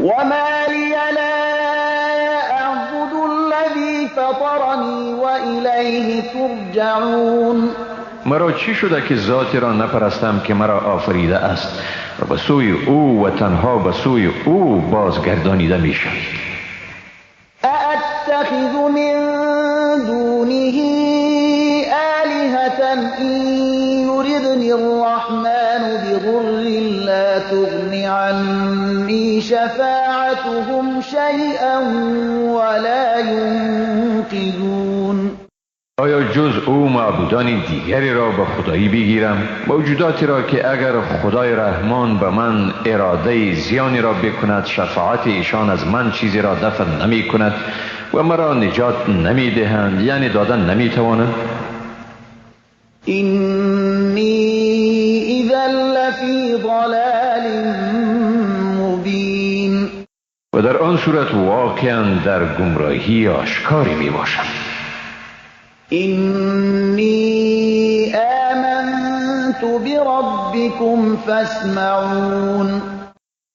وما لی لا اعبد الذی فطرنی والیه ترجعون. مرا چی شده که ذاتی را نپرستم که مرا آفریده است و به سوی او و تنها به سوی او بازگردانیده می شوید. أأتخذ من دونه آلهة إن يردني الرحمن بضر لا تغن عني شفاعتهم شيئا ولا ينقذون. آیا جز او معبودان دیگری را به خدایی بگیرم؟ موجوداتی را که اگر خدای رحمان به من اراده زیانی را بکند شفاعت ایشان از من چیزی را دفع نمی کند و مرا نجات نمی دهند، یعنی دادن نمی توانند. اینی اذا لفی ضلال مبین. و در آن صورت واقعا در گمراهی آشکاری می باشم. اینی آمنت بربکم فاسمعون.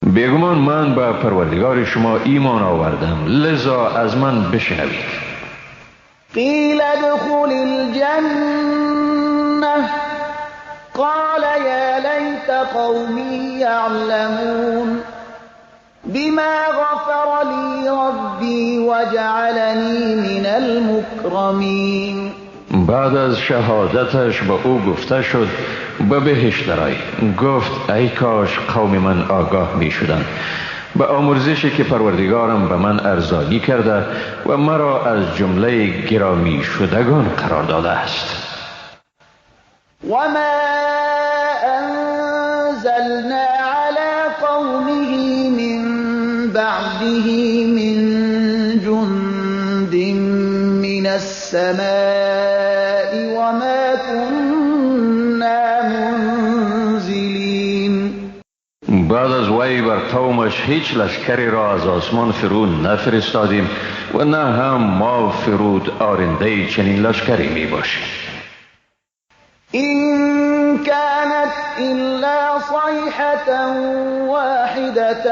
بیگمان من به پروردگار شما ایمان آوردم، لذا از من بشنوید. قیل ادخل الجنة قال یا لیت قومی یعلمون بما غفر لی ربی وجعلنی من المکرمین. بعد از شهادتش به او گفته شد به بهشت درآی. گفت ای کاش قوم من آگاه می شدند به آمرزشی که پروردگارم به من ارزانی کرده و مرا از جمله گرامی شدگان قرار داده است. و ما انزلنا علی قومه من بعده من جند من السماء وما كنا منزلین. بعد از وی بر قومش هیچ لشکری را از آسمان فرو نفرستادیم و نه هم ما فرود آرنده چنین لشکری می باشیم. این كانت إلا صيحة واحدة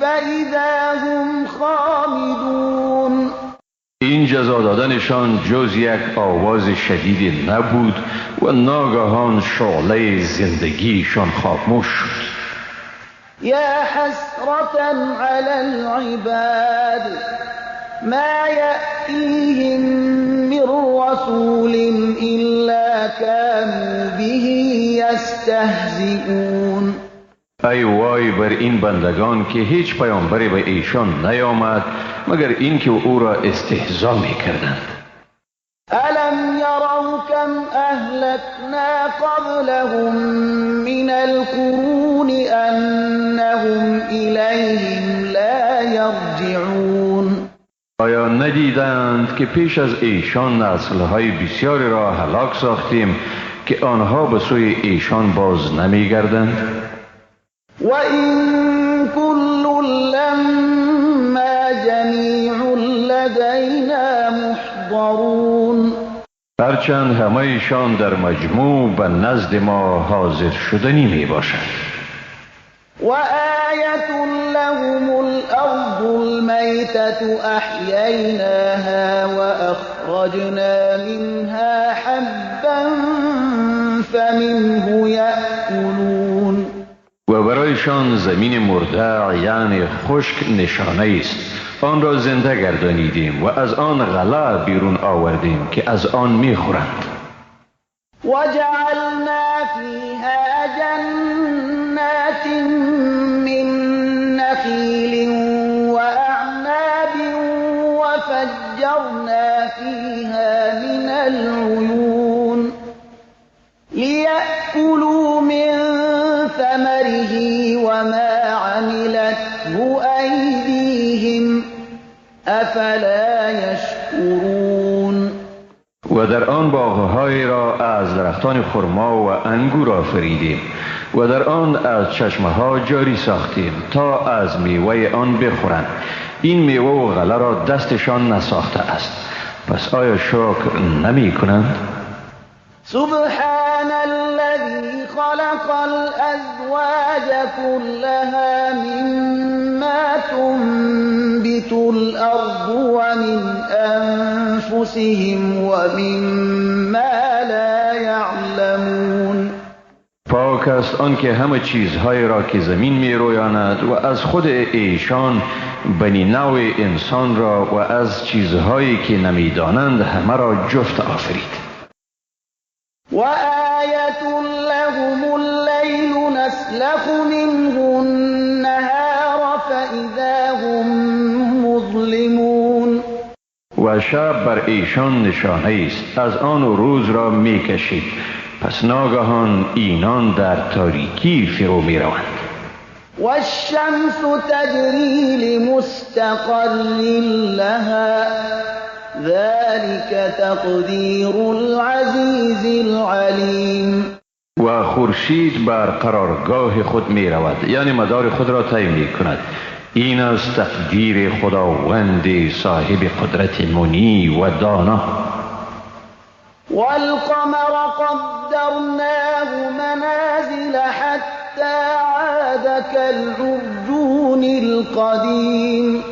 فإذا هم خامدون. این جزا دادنشان جز یک آواز شدید نبود و ناگهان شعله زندگیشان خاموش شد. یا حسرة علی العباد ما یأتیهم من رسول إلا كانوا به یستهزئون. ای وای بر این بندگان که هیچ پیامبری به ایشان نیامد مگر اینکه او را استهزا می‌کردند. الم یروا کم اهلکنا قبلهم من القرون انهم الیهم لا یرجعون. آیا ندیدند که پیش از ایشان نسل‌های بسیاری را هلاک ساختیم که آنها به سوی ایشان باز نمی‌گردند؟ و این کل لما جمیع لدینا محضرون. هرچند همه ایشان در مجموع به نزد ما حاضر شدنی می باشند. و آیة لهم الارض المیتة احییناها واخرجنا منها حبا فمنه یأکلون. و برایشان زمین مرده یعنی خشک نشانه است، آن را زنده گردانیدیم و از آن غله بیرون آوردیم که از آن میخورند. وجعلنا فیها جنات من نخیل واعناب وفجرنا فیها من العیون لیأکلوا من ثمره وما عملته أيديهم أفلا يشكرون. و در آن باغهای را از درختان خرما و انگور آفریدیم و در آن از چشمه ها جاری ساختیم تا از میوه آن بخورند. این میوه و غله را دستشان نساخته است، پس آیا شکر نمی کنند؟ سبحان الذي خلق الأزواج كلها مما أنفسهم ومما لا يعلمون. پاک است آن که همه چیزهای را که زمین می رویاند و از خود ایشان بنی نوع انسان را و از چیزهایی که نمیدانند همه را جفت آفرید. وآیة لهم اللیل نسلخ منه النهار فإذا هم مظلمون. و شب بر ایشان نشانه است، از آن روز را میکشید، پس ناگهان اینان در تاریکی فرو می روند. والشمس تجری لمستقر لها ذلك تقدیر العزیز العلیم. و خورشید بر قرارگاه خود می رود، یعنی مدار خود را طی می کند. این از تقدیر خداوند صاحب قدرت منی و دانا. والقمر قدرناه منازل حتى عاد كالعرجون القدیم.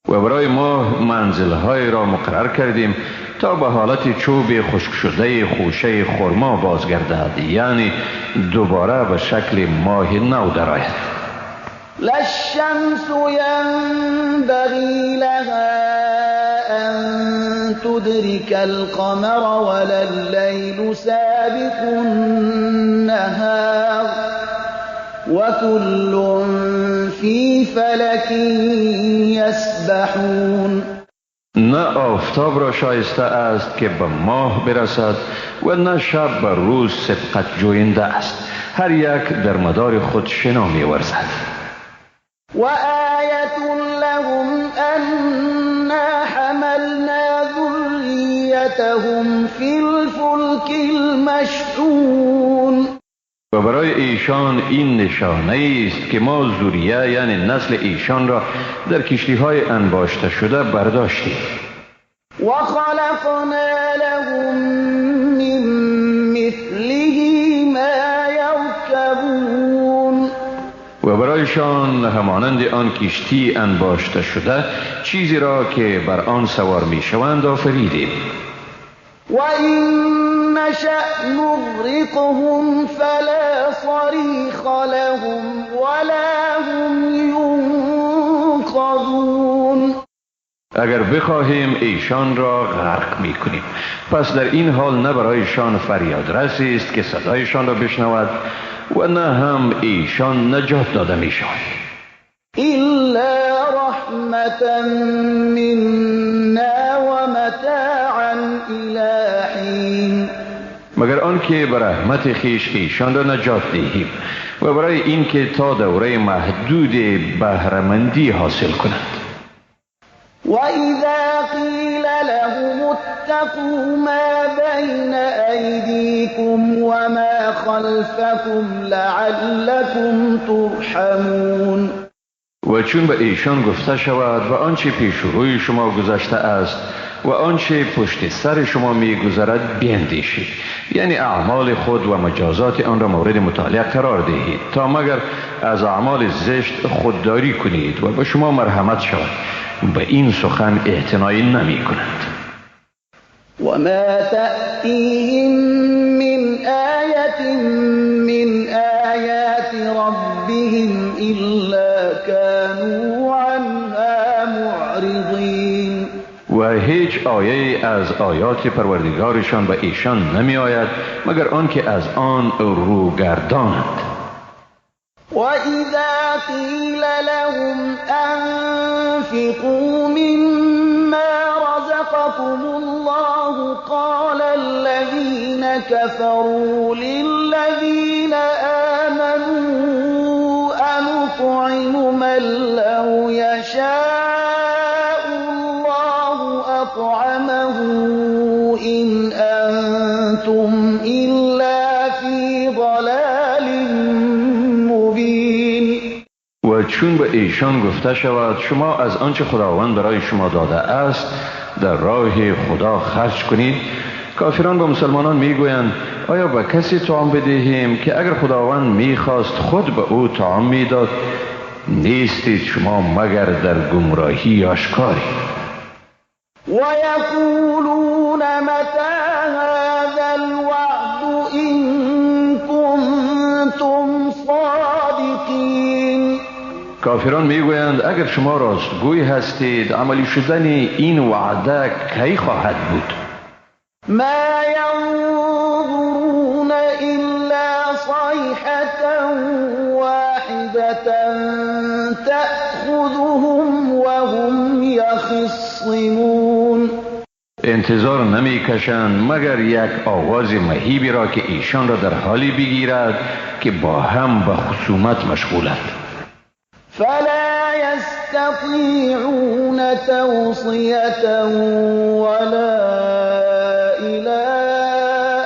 و برای ماه منزلهای را مقرر کردیم تا به حالت چوب خشک شده خوشه خرما بازگردد، یعنی دوباره به شکل ماه نو درآید. لا الشمس ينبغي لها أن تدرك القمر ولا الليل سابق النهار وكل في فلك يسبحون. نه آفتاب را شایسته است که به ماه برسد و نه شب به روز سبقت جوینده است، هر یک در مدار خود شنا می‌ورزد. وآیة لهم أنا حملنا ذریتهم فی الفلک المشحون. و برای ایشان این نشانه است که ما ذریه یعنی نسل ایشان را در کشتی‌های انباشته شده برداشتیم. وخلقنا لهم من مثله ما یرکبون. و برایشان همانند آن کشتی انباشته شده چیزی را که بر آن سوار میشوند آفریدیم. وَإِن نَّشَأْ نُغْرِقْهُمْ فَلَا صَرِيخَ لَهُمْ وَلَا هُمْ يُنقَذُونَ. اگر بخواهیم ایشان را غرق میکنیم، پس در این حال نه برایشان فریادرسی است که صدایشان را بشنود و نه هم ایشان نجات داده میشوند. إِلَّا رَحْمَةً مِنَّا وَمَتَاعًا إِلَى حِينٍ. مگر آنکه به رحمت خویش ایشان را نجات دهیم و برای اینکه تا دوره محدود بهره‌مندی حاصل کنند. وَإِذَا قِيلَ لَهُمُ اتَّقُوا مَا بَيْنَ أَيْدِيكُمْ وَمَا خَلْفَكُمْ لَعَلَّكُمْ تُرْحَمُونَ. و چون به ایشان گفته شود و آنچه پیش روی شما گذشته است و آنچه پشت سر شما میگذرد بیندیشید، یعنی اعمال خود و مجازات آن را مورد مطالعه قرار دهید تا مگر از اعمال زشت خودداری کنید و به شما مرحمت شود. به این سخن اعتنایی نمی کنند. وما تأتیهم من آیة من آیات ربهم إلا كانوا عنها معرضین. و هیچ آیه از آیات پروردگارشان به ایشان نمی آید مگر آنکه از آن رو گردانند. وَإِذَا قِيلَ لَهُمْ أَنفِقُوا مِمَّا رَزَقَكُمُ اللَّهُ قَالَ الَّذِينَ كَفَرُوا لِلَّذِينَ آمَنُوا أَنُطْعِمُ مَن لَّوْ يَشَاءُ اللَّهُ أَطْعَمَهُ إِنْ أَنتُمْ إِلَّا فِي ضَلَالٍ. و چون به ایشان گفته شود شما از آنچه خداوند برای شما داده است در راه خدا خرج کنید، کافران به مسلمانان میگویند آیا به کسی طعام بدهیم که اگر خداوند میخواست خود به او طعام میداد؟ نیستید شما مگر در گمراهی آشکاری. ويقولون متى هذا الوعد إن كنتم صادقین. کافران میگویند اگر شما راستگوی هستید عملی شدن این وعده کی خواهد بود؟ ما ينظرون إلا صيحة واحدة تأخذهم وهم يخصمون. انتظار نمی کشند مگر یک آواز مهیبی را که ایشان را در حالی بگیرد که با هم به خصومت مشغولند. فلا يستطيعون توصية ولا إلى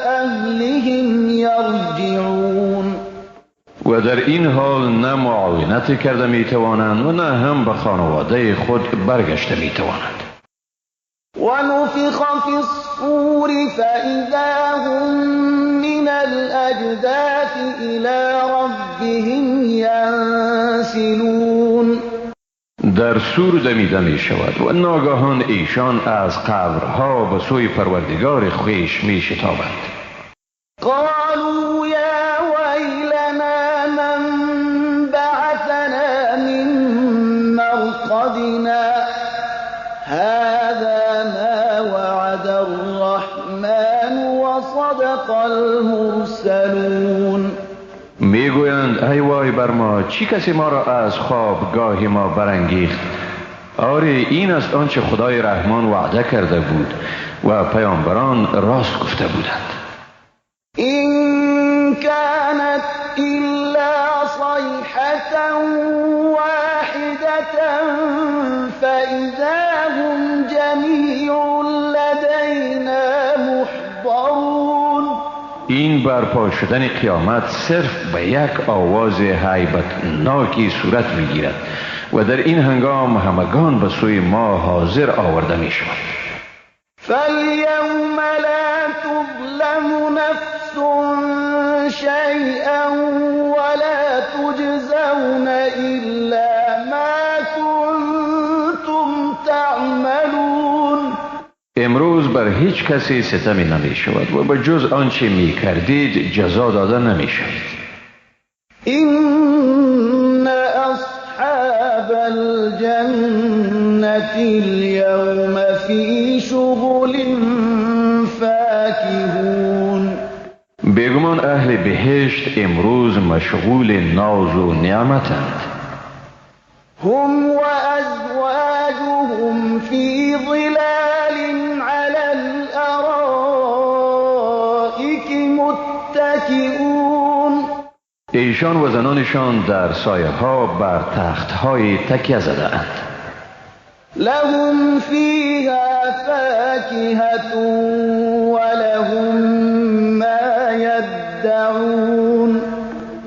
أهلهم يرجعون. و در این حال نه معاونت کرده می توانند و نه هم به خانواده خود برگشته می توانند. ونفخ في الصور فإذا هم من الأجداث إلى ربهم ينسلون. در سور دمیده می شود و ناگهان ایشان از قبرها به سوی پروردگار خویش می شتابند. قالوا یا ویلنا من بعثنا من مرقدنا هذا ما وعد الرحمن وصدق المرسلون. میگویند ای وای بر ما، چی کسی ما را از خوابگاه ما برانگیخت؟ آری این است آنچه خدای رحمان وعده کرده بود و پیامبران راست گفته بودند. این كانت الا صیحة واحدة فإذا هم جمیع لدینا محضرون. این برپا شدن قیامت صرف به یک آواز هیبتناکی صورت میگیرد و در این هنگام همگان به سوی ما حاضر آورده می شوند. فاليوم لا تظلم نفس شيئا ولا تجزون إلا ما كنتم تعملون. امروز بر هیچ کسی ستمی نمی شود و به جز آنچه می کردید جزا داده نمی شود. إن أصحاب الجنة اليوم في شغل فاكهون. بیگمان اهل بهشت امروز مشغول ناز و نعمتند. هم وأزواجهم في ظلال على الأرائك متكئون. ایشان و زنانشان در سایه ها بر تخت های تکیه زده اند. لهم فيها فاكهة ولهم ما يدعون.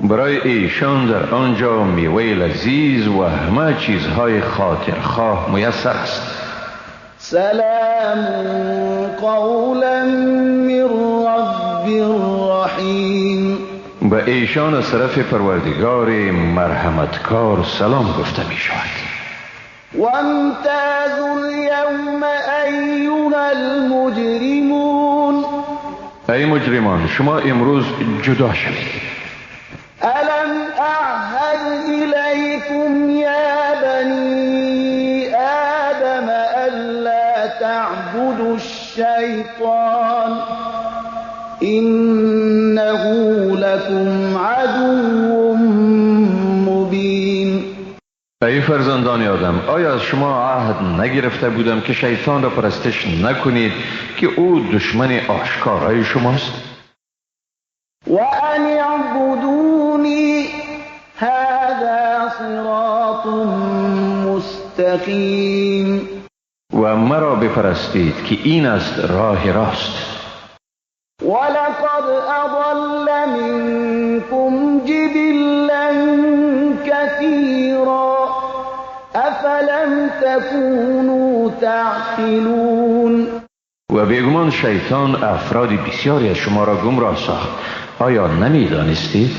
برای ایشان در آنجا میوه لذیذ و همه چیزهای خاطرخواه میسر است. سلام قولا من رب رحیم. به ایشان از طرف پروردگار مرحمتکار سلام گفته می شود. وامتازوا اليوم ایها المجرمون. ای مجرمان، شما امروز جدا شوید. ألم أعهد إليكم يا بني آدم ألا تعبدوا الشيطان إنه لكم عدو مبين. ای فرزندان آدم، آیا از شما عهد نگرفته بودم که شیطان را پرستش نکنید که او دشمن آشکارای شماست؟ وأن اعبدوني هذا صراط مستقیم. و مرا بپرستید که این است راه راست. ولقد أضل منكم جبلا كثيرا أفلم تكونوا تعقلون. و بیگمان شیطان افراد بسیاری از شما را گمراه ساخت، آیا نمیدانستید؟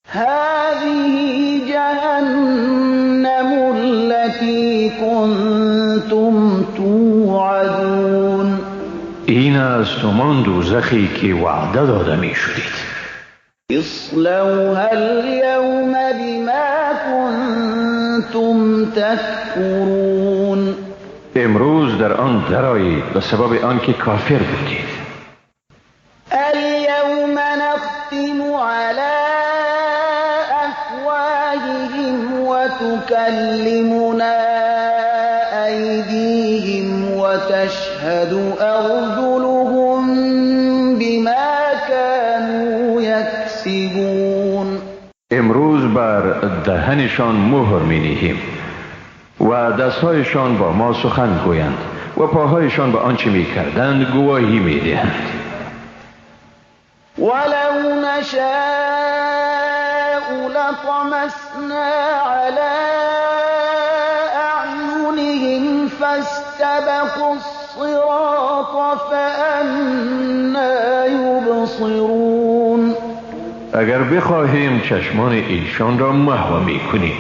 هذه جهنم التي كنتم توعدون. است همان دوزخی که وعده داده می شدید. اصلوها اليوم بما کنتم تکفرون. امروز در آن درآیید به سبب آنکه کافر بودید. اليوم نختم على افواههم وتكلمنا أيديهم وتشهد أرجلهم بما كانوا يكسبون. امروز بر دهنشان مهر می نهیم و دستهایشان با ما سخن گویند و پاهایشان به آنچه می کردند گواهی می دهند. ولو نشاء لطمسنا على أعينهم فاستبقوا الصراط فأنى يبصرون. اگر بخواهیم چشمان ایشان را محو میکنیم،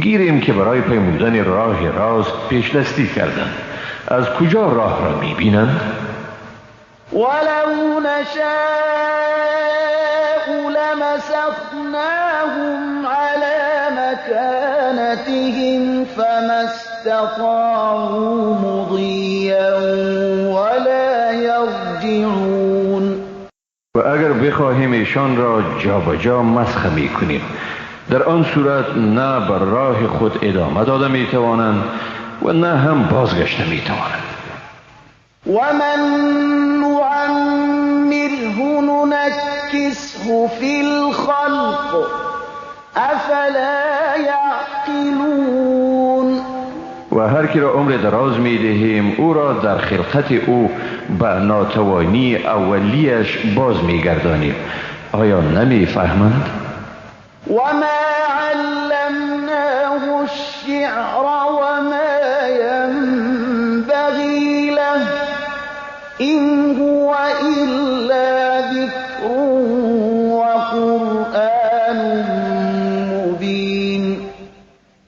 گیریم که برای پیمودن راه راست پیش دستی کردند، از کجا راه را میبینند؟ ولو نشاء لمسخناهم على مكانتهم فما استطاعوا مضيا ولا يرجعون. و اگر بخواهیم ایشان را جابجا مسخ میکنیم، در آن صورت نه بر راه خود ادامه داده میتوانند و نه هم بازگشته میتوانند. ومن نعمره ننكسه في الخلق افلا يعقلون. و هر کی را عمر دراز میدهیم او را در خلقت او به ناتوانی اولیش باز میگردانیم، آیا نمیفهمند؟ وما علمناه الشعر وما ينبغي له إن هو إلا ذكر وقرآن مبين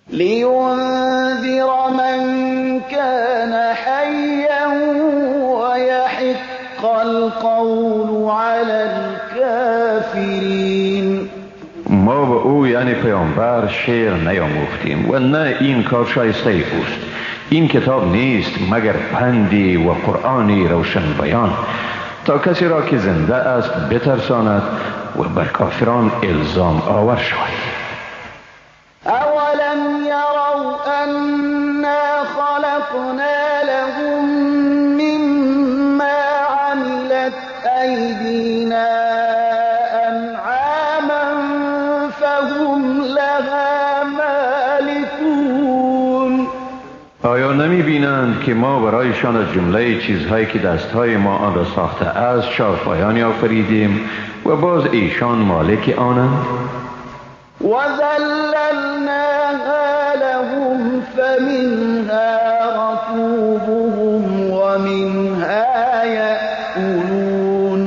لينذر من كان حيا ويحق القول على الكافرين. ما به او یعنی پیامبر شعر نیاموختیم و نه این کار شایسته اوست. این کتاب نیست مگر پندی و قرآنی روشن بیان، تا کسی را که زنده است بترساند و بر کافران الزام آور شود. اولم یروا انا خلقنا لهم مما عملت ایدینا انعاما فهم لها مالکون. آیا نمی بینند که ما برایشان از جمله چیزهایی که دستهای ما آن را ساخته است چارپایانی آفریدیم و باز ایشان مالک آنند؟ وذللناها لهم فمنها ركوبهم ومنها یأکلون.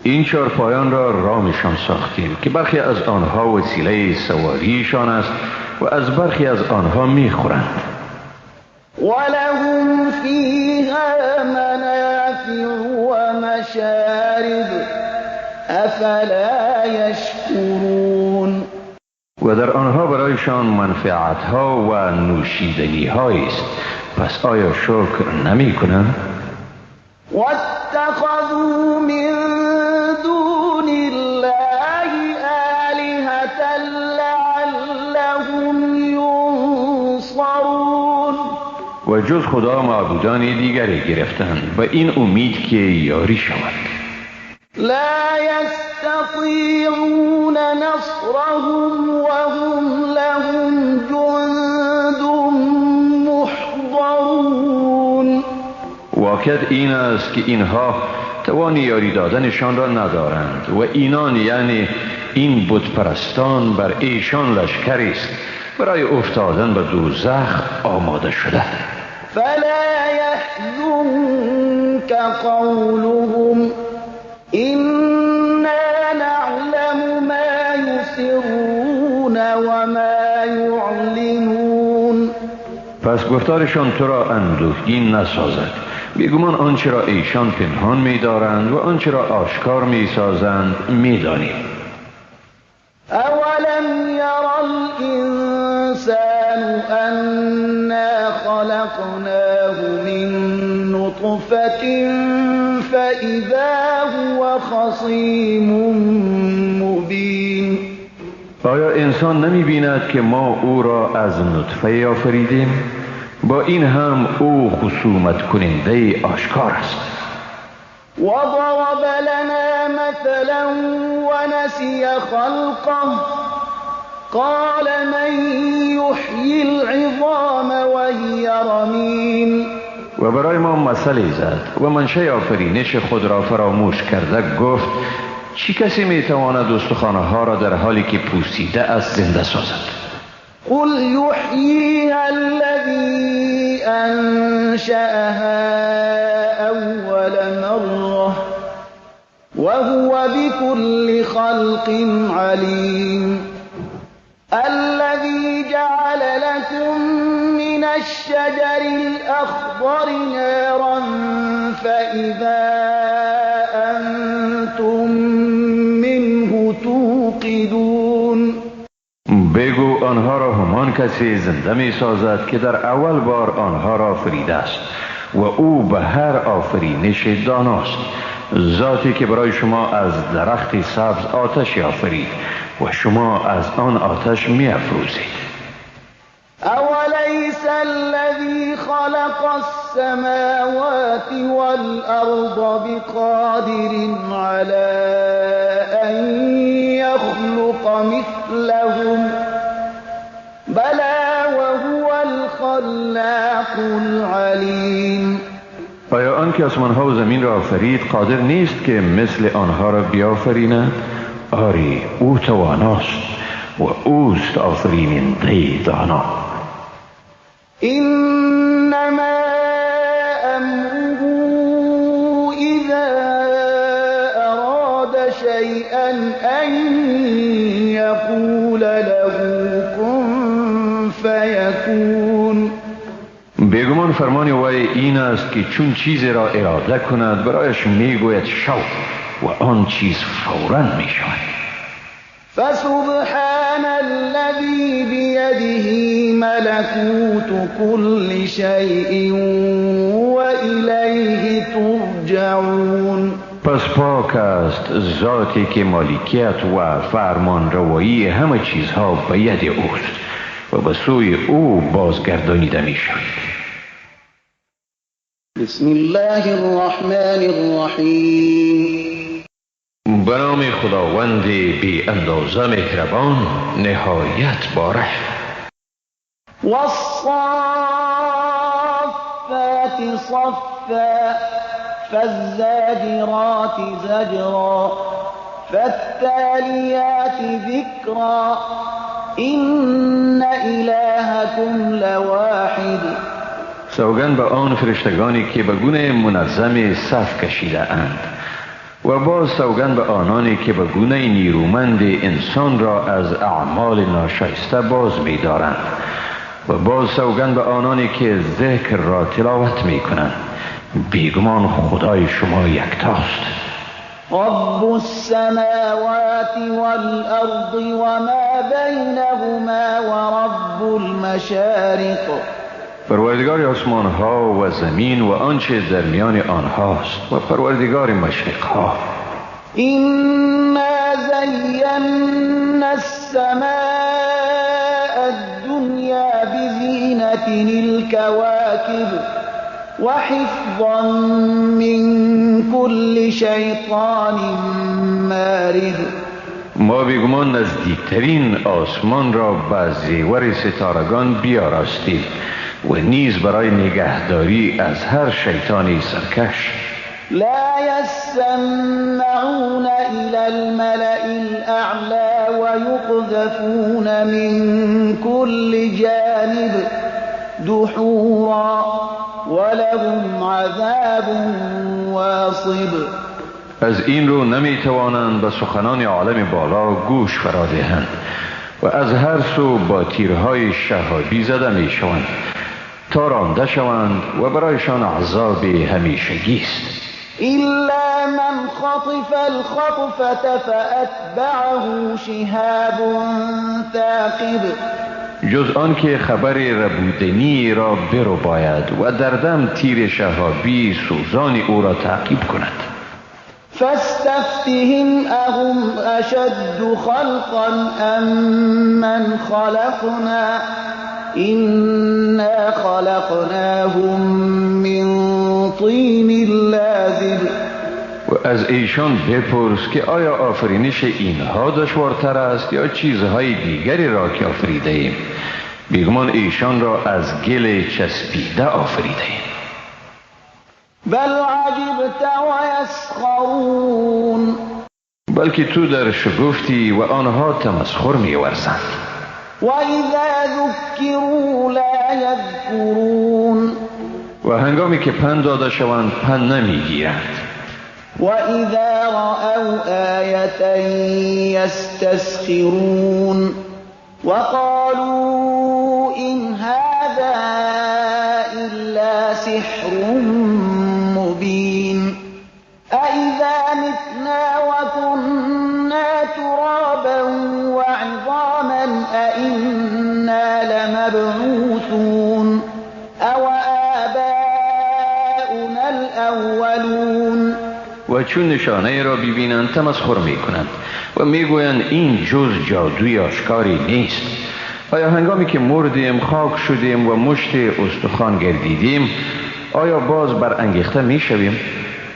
این چارپایان را رامشان ساختیم که برخی از آنها وسیله سواریشان است و از برخی از آنها میخورند. ولهم فيها منافع ومشارب افلا يشكرون. و در آنها برایشان منفعتها و نوشیدنی است، پس آیا شکر نمی کنند؟ واتخذوا من دون الله آلهة لعلهم ينصرون. و جز خدا معبودان دیگری گرفتند و این امید که یاری شوند. لا يستطيعون نصرهم وهم لهم جند محضرون. واقعیت این است که اینها توان یاری دادنشان را ندارند و اینان یعنی این بت پرستان بر ایشان لشکری است برای افتادن به دوزخ آماده شده. فلا يحزنك قولهم إنا نعلم ما يسرون وما يعلنون. پس گفتارشان تو را اندوهگین نسازد. بیگمان آنچه را ایشان پنهان می‌دارند و آنچه را آشکار می‌سازند می‌دانیم. اولم یر الانسان انا خلقناه من نطفة فإذا هو خصیم مبین. آیا انسان نمی‌بیند که ما او را از نطفه آفریدیم؟ با این هم او خصومت کننده آشکار است. وضرب لنا مثلا ونسي خلقه قال من يحيي العظام وهي رميم. و برای ما مثلی زد و منشأ آفرینش خود را فراموش کرده گفت چی کسی میتواند استخوان‌ها ها را در حالی که پوسیده است زنده سازد؟ قل يحييها الذي أنشأها أول مرة وهو بكل خلق عليم. الذي جعل لكم من الشجر الأخضر نارا فإذا أنتم منه توقدون. بگو آنها را همان کسی زنده می سازد که در اول بار آنها را آفریده است و او به هر آفرینش داناست، ذاتی که برای شما از درخت سبز آتش آفرید و شما از آن آتش می افروزید. اولیس الذی خلق السماوات والارض بقادر على ان يخلق مثلهم بلى وهو الخلاق العلیم. آیا آن که آسمانها و زمین را آفرید قادر نیست که مثل آنها را بیافریند؟ آری، او تواناست و اوست آفریننده دانا. انما امره اذا اراد شیئا ان یقول له کن فیکون. بیگمان فرمان وی این است که چون چیزی را اراده کند برایش میگوید شو و آن چیز فوراً می شود. فسبحان الذی بیده ملکوت کل شیء و الیه ترجعون. پس پاک است ذاتی که مالکیت و فرمان روایی همه چیزها به ید اوست و به سوی او بازگردانیده می شوید. بسم الله الرحمن الرحیم. به نام خداوند بی اندازه مهربان نهایت باره. والصافات صفا فالزاجرات زجرا فالتالیات ذکرا إن إلهكم لواحد. سوگند به آن فرشتگانی که به گونه منظم صف کشیده اند و باز سوگند به آنانی که به گونه نیرومند انسان را از اعمال ناشایسته باز می‌دارند و باز سوگند به آنانی که ذکر را تلاوت می‌کنند. بیگمان خدای شما یکتاست. رب السماوات والأرض وما بینهما ورب المشارق. پروردگار آسمان ها و زمین و آنچه در میان آنهاست و پروردگار مشرق ها. إنا زینا السماء الدنیا بزینة الكواكب وحفظا من كل شیطان مارد. ما بیگمان نزدیکترین آسمان را به زیور ستارگان بیاراستیم و نیز برای نگهداری از هر شیطانی سرکش. لا يسمعون إلى الملأ الأعلى ويقذفون من كل جانب دحورا ولهم عذاب واصب. از این رو نمی توانند به سخنان عالم بالا گوش فرا دهند و از هر سو با تیرهای شهابی زده می شوند تا رانده شوند و برایشان عذاب همیشگی است. إلا من خطف الخطفة فأتبعه شهاب ثاقب. جز آن که خبر ربودنی را برو باید و در دم تیر شهابی سوزان او را تعقیب کند. فاستفتهم أهم أشد خلقا أم من خلقنا إنا خلقناهم من طین لازب. و از ایشان بپرس که آیا آفرینش اینها دشوارتر است یا چیزهای دیگری را که آفریده ایم؟ بیگمان ایشان را از گل چسبیده آفریده ایم. بل عجبت و یسخرون. بلکه تو در شگفتی و آنها تمسخر می‌ورزند. و اذا ذکروا لا یذکرون. و هنگامی که پند داده شوند پند نمیگیرند. و اذا رأوا آیة یستسخرون وقالوا إن هذا إلا سحر مبين أإذا متنا وكنا ترابا وعظاما أإنا لمبعوثون أو آباؤنا الأولون. و چون نشانه را ببینند تمسخر میکنند و میگویند این جز جادوی آشکاری نیست. آیا هنگامی که مردیم، خاک شدیم و مشت استخوان گردیدیم، آیا باز برانگیخته میشویم؟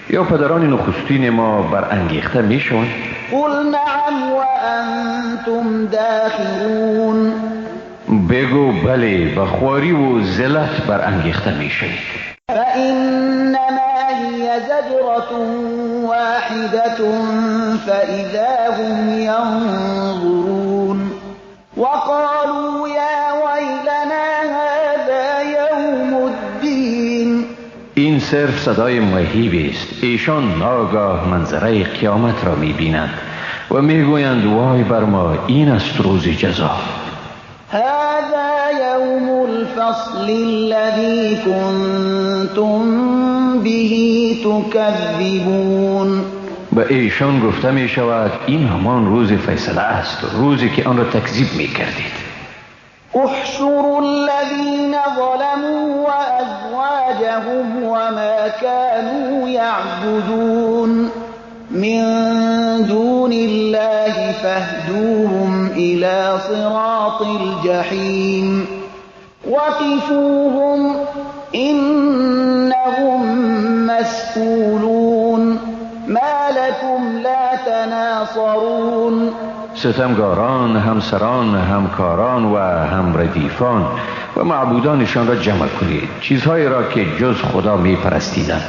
یا پدران نخستین ما برانگیخته میشوند؟ قل نعم و انتم داخرون. بگو بله، با خواری و ذلت برانگیخته میشوید. فإنما هي زجرة واحدة فإذا هم ينظرون وقالوا يا ويلنا هذا يوم الدين. این صرف صدای مهیبی است. ایشان ناگاه منظره قیامت را میبینند و میگویند وای بر ما، این است روز جزا. هذا يوم الفصل الذي كنتم به تكذبون. به ایشان گفته می شود این همان روز فیصله است، روزی که آن را تکذیب می کردید. احشروا الذين ظلموا وأزواجهم وما كانوا يعبدون من دون الله فاهدوهم إلى صراط الجحيم وقفوهم إنهم مسئولون ما لكم لا تناصرون. ستمگاران، همسران، همکاران و همردیفان و معبودانشان را جمع کنید، چیزهایی را که جز خدا می پرستیدند.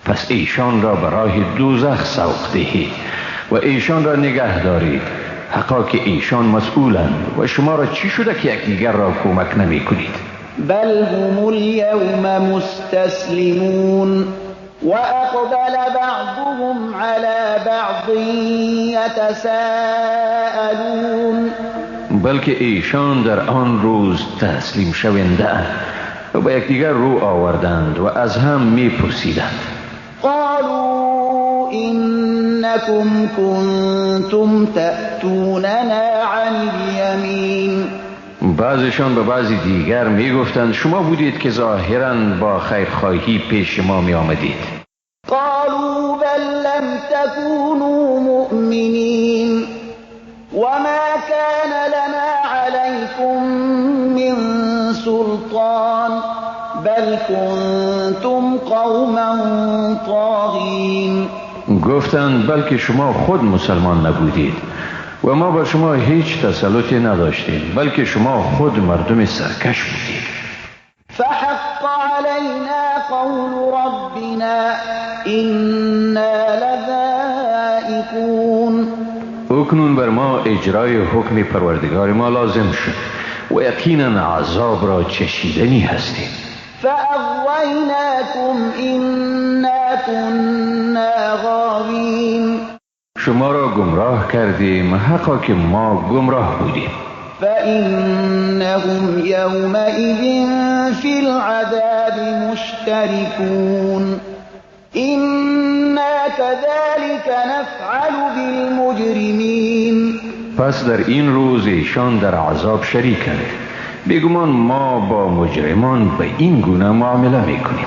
پس ایشان را به راه دوزخ سوق دهید و ایشان را نگه دارید، حقا که ایشان مسئولند و شما را چی شده که یکدیگر را کمک نمی کنید؟ بل هم اليوم مستسلمون وأقبل بعضهم على بعض يتساءلون. بلکه ایشان در آن روز تسلیم شونده و به یکدیگر رو آوردند و از هم می پرسیدند. قالوا إنكم كنتم تأتوننا عن اليمين. بعضشان به بعضی دیگر می گفتند شما بودید که ظاهراً با خیرخواهی پیش ما می آمدید. قالوا بل لم تكونوا مؤمنين وما كان لنا عليكم من سلطان بل كنتم قوما طاغين. گفتند بلکه شما خود مسلمان نبودید و ما با شما هیچ تسلطی نداشتیم، بلکه شما خود مردم سرکش بودید. فحق علينا قول ربنا إنا لذائقون. اکنون بر ما اجرای حکم پروردگار ما لازم شد و یقینا عذاب را چشیدنی هستیم. فأغویناکم إنا كنا غاوین. شما را گمراه کردیم، حقا که ما گمراه بودیم. فإنهم يومئذ في العذاب مشتركون إنا كذلك نفعل بالمجرمين. پس در این روز ایشان در عذاب شریکند. بیگمان ما با مجرمان به این گونه معامله میکنیم.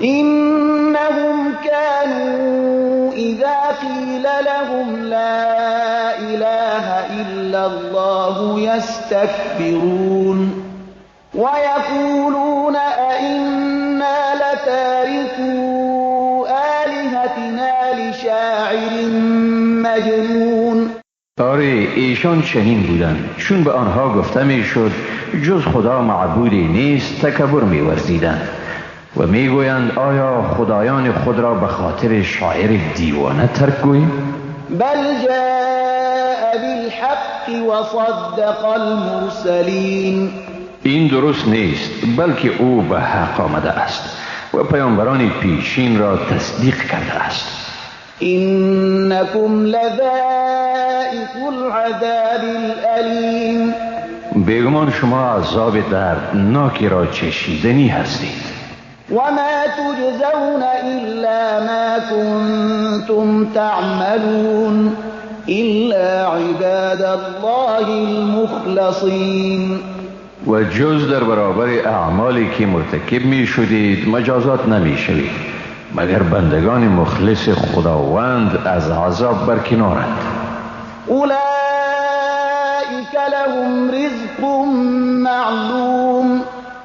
إنهم كانوا إذا قيل لهم لا إله إلا الله يستكبرون ويقولون أئنا لتاركو آلهتنا لشاعر مجنون. آره، ایشان چنین بودند، چون به آنها گفته میشد جز خدا معبودی نیست تکبر میورزیدند و میگویند آیا خدایان خود را به خاطر شاعر دیوانه ترک گوییم؟ بل جاء بالحق وصدق المرسلین. این درست نیست، بلکه او به حق آمده است و پیامبران پیشین را تصدیق کرده است. انکم لذائق العذاب الالیم. بیگمان شما عذاب دردناکی را چشیدنی هستید. وما تجزون إلا ما كنتم تعملون إلا عباد الله المخلصين. و جز در برابر اعمالی که مرتکب می شدید مجازات نمی شوید، مگر بندگان مخلص خداوند از عذاب برکنارند. اولئک لهم رزق معلوم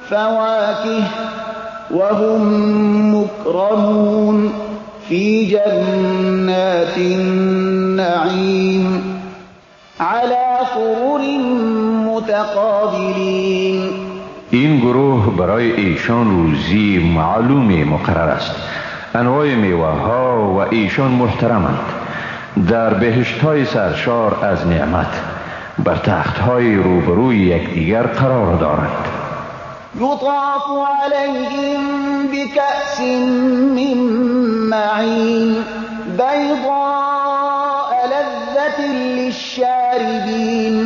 فواکه وهم مكرمون في جنات النعيم على سرر متقابلين. این گروه برای ایشان روزی معلومی مقرر است، انواع میوه ها و ایشان محترمند، در بهشت های سرشار از نعمت بر تخت های روبروی یکدیگر قرار دارند. یطاف علیهم بکأس من معین بیضاء لذة للشاربین.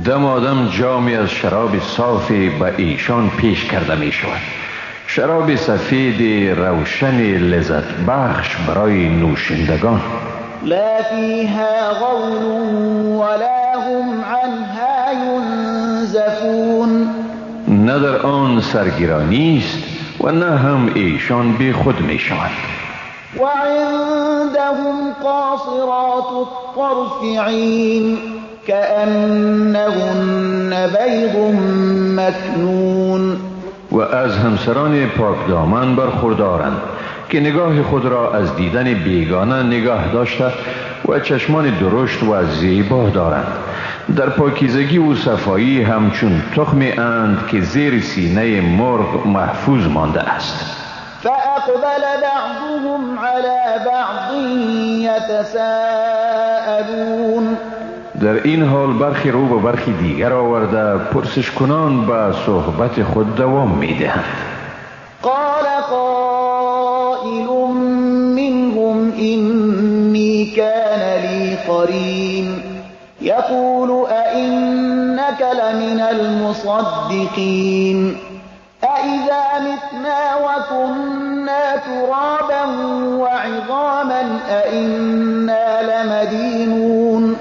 دمادم جامی از شراب صافی به ایشان پیش کرده می شود، شراب سفید روشن لذت بخش برای نوشندگان. لا فیها غول ولا هم عنها ینزفون. نه در آن سرگرانی است و نه هم ایشان بی خود می شوند. و عندهم قاصرات الطرف عین كأنهن بيض مکنون. و از همسران پاک دامن برخوردارند که نگاه خود را از دیدن بیگانه نگاه داشته و چشمان درشت و زیبا دارند. در پاکیزگی و صفایی همچون تخمی اند که زیر سینه مرغ محفوظ مانده است. فأقبل بعضهم على بعض يتساءلون. در این حال برخی رو به برخی دیگر آورده پرسش کنان به صحبت خود دوام میدهند. قال قائل منهم إني كان لي قرين يقول أئنك لمن المصدقين أئذا متنا وكنا ترابا وعظاما أئنا لمدينون.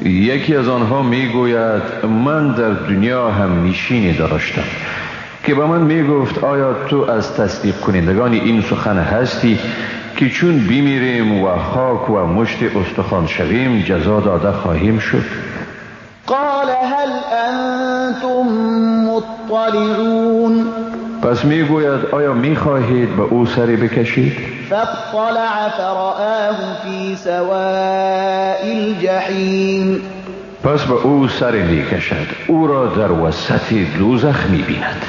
یکی از آنها میگوید من در دنیا هم نشینی داشتم که به من میگفت آیا تو از تصدیق کنندگان این سخن هستی که چون بمیریم و خاک و مشت استخوان شویم جزا داده خواهیم شد؟ قال هل انتم مطلعون. پس میگوید آیا میخواهید به او سری بکشید؟ فاطلع فرآه فی سواء الجحیم. پس به او سری میکشد، او را در وسط دوزخ میبیند.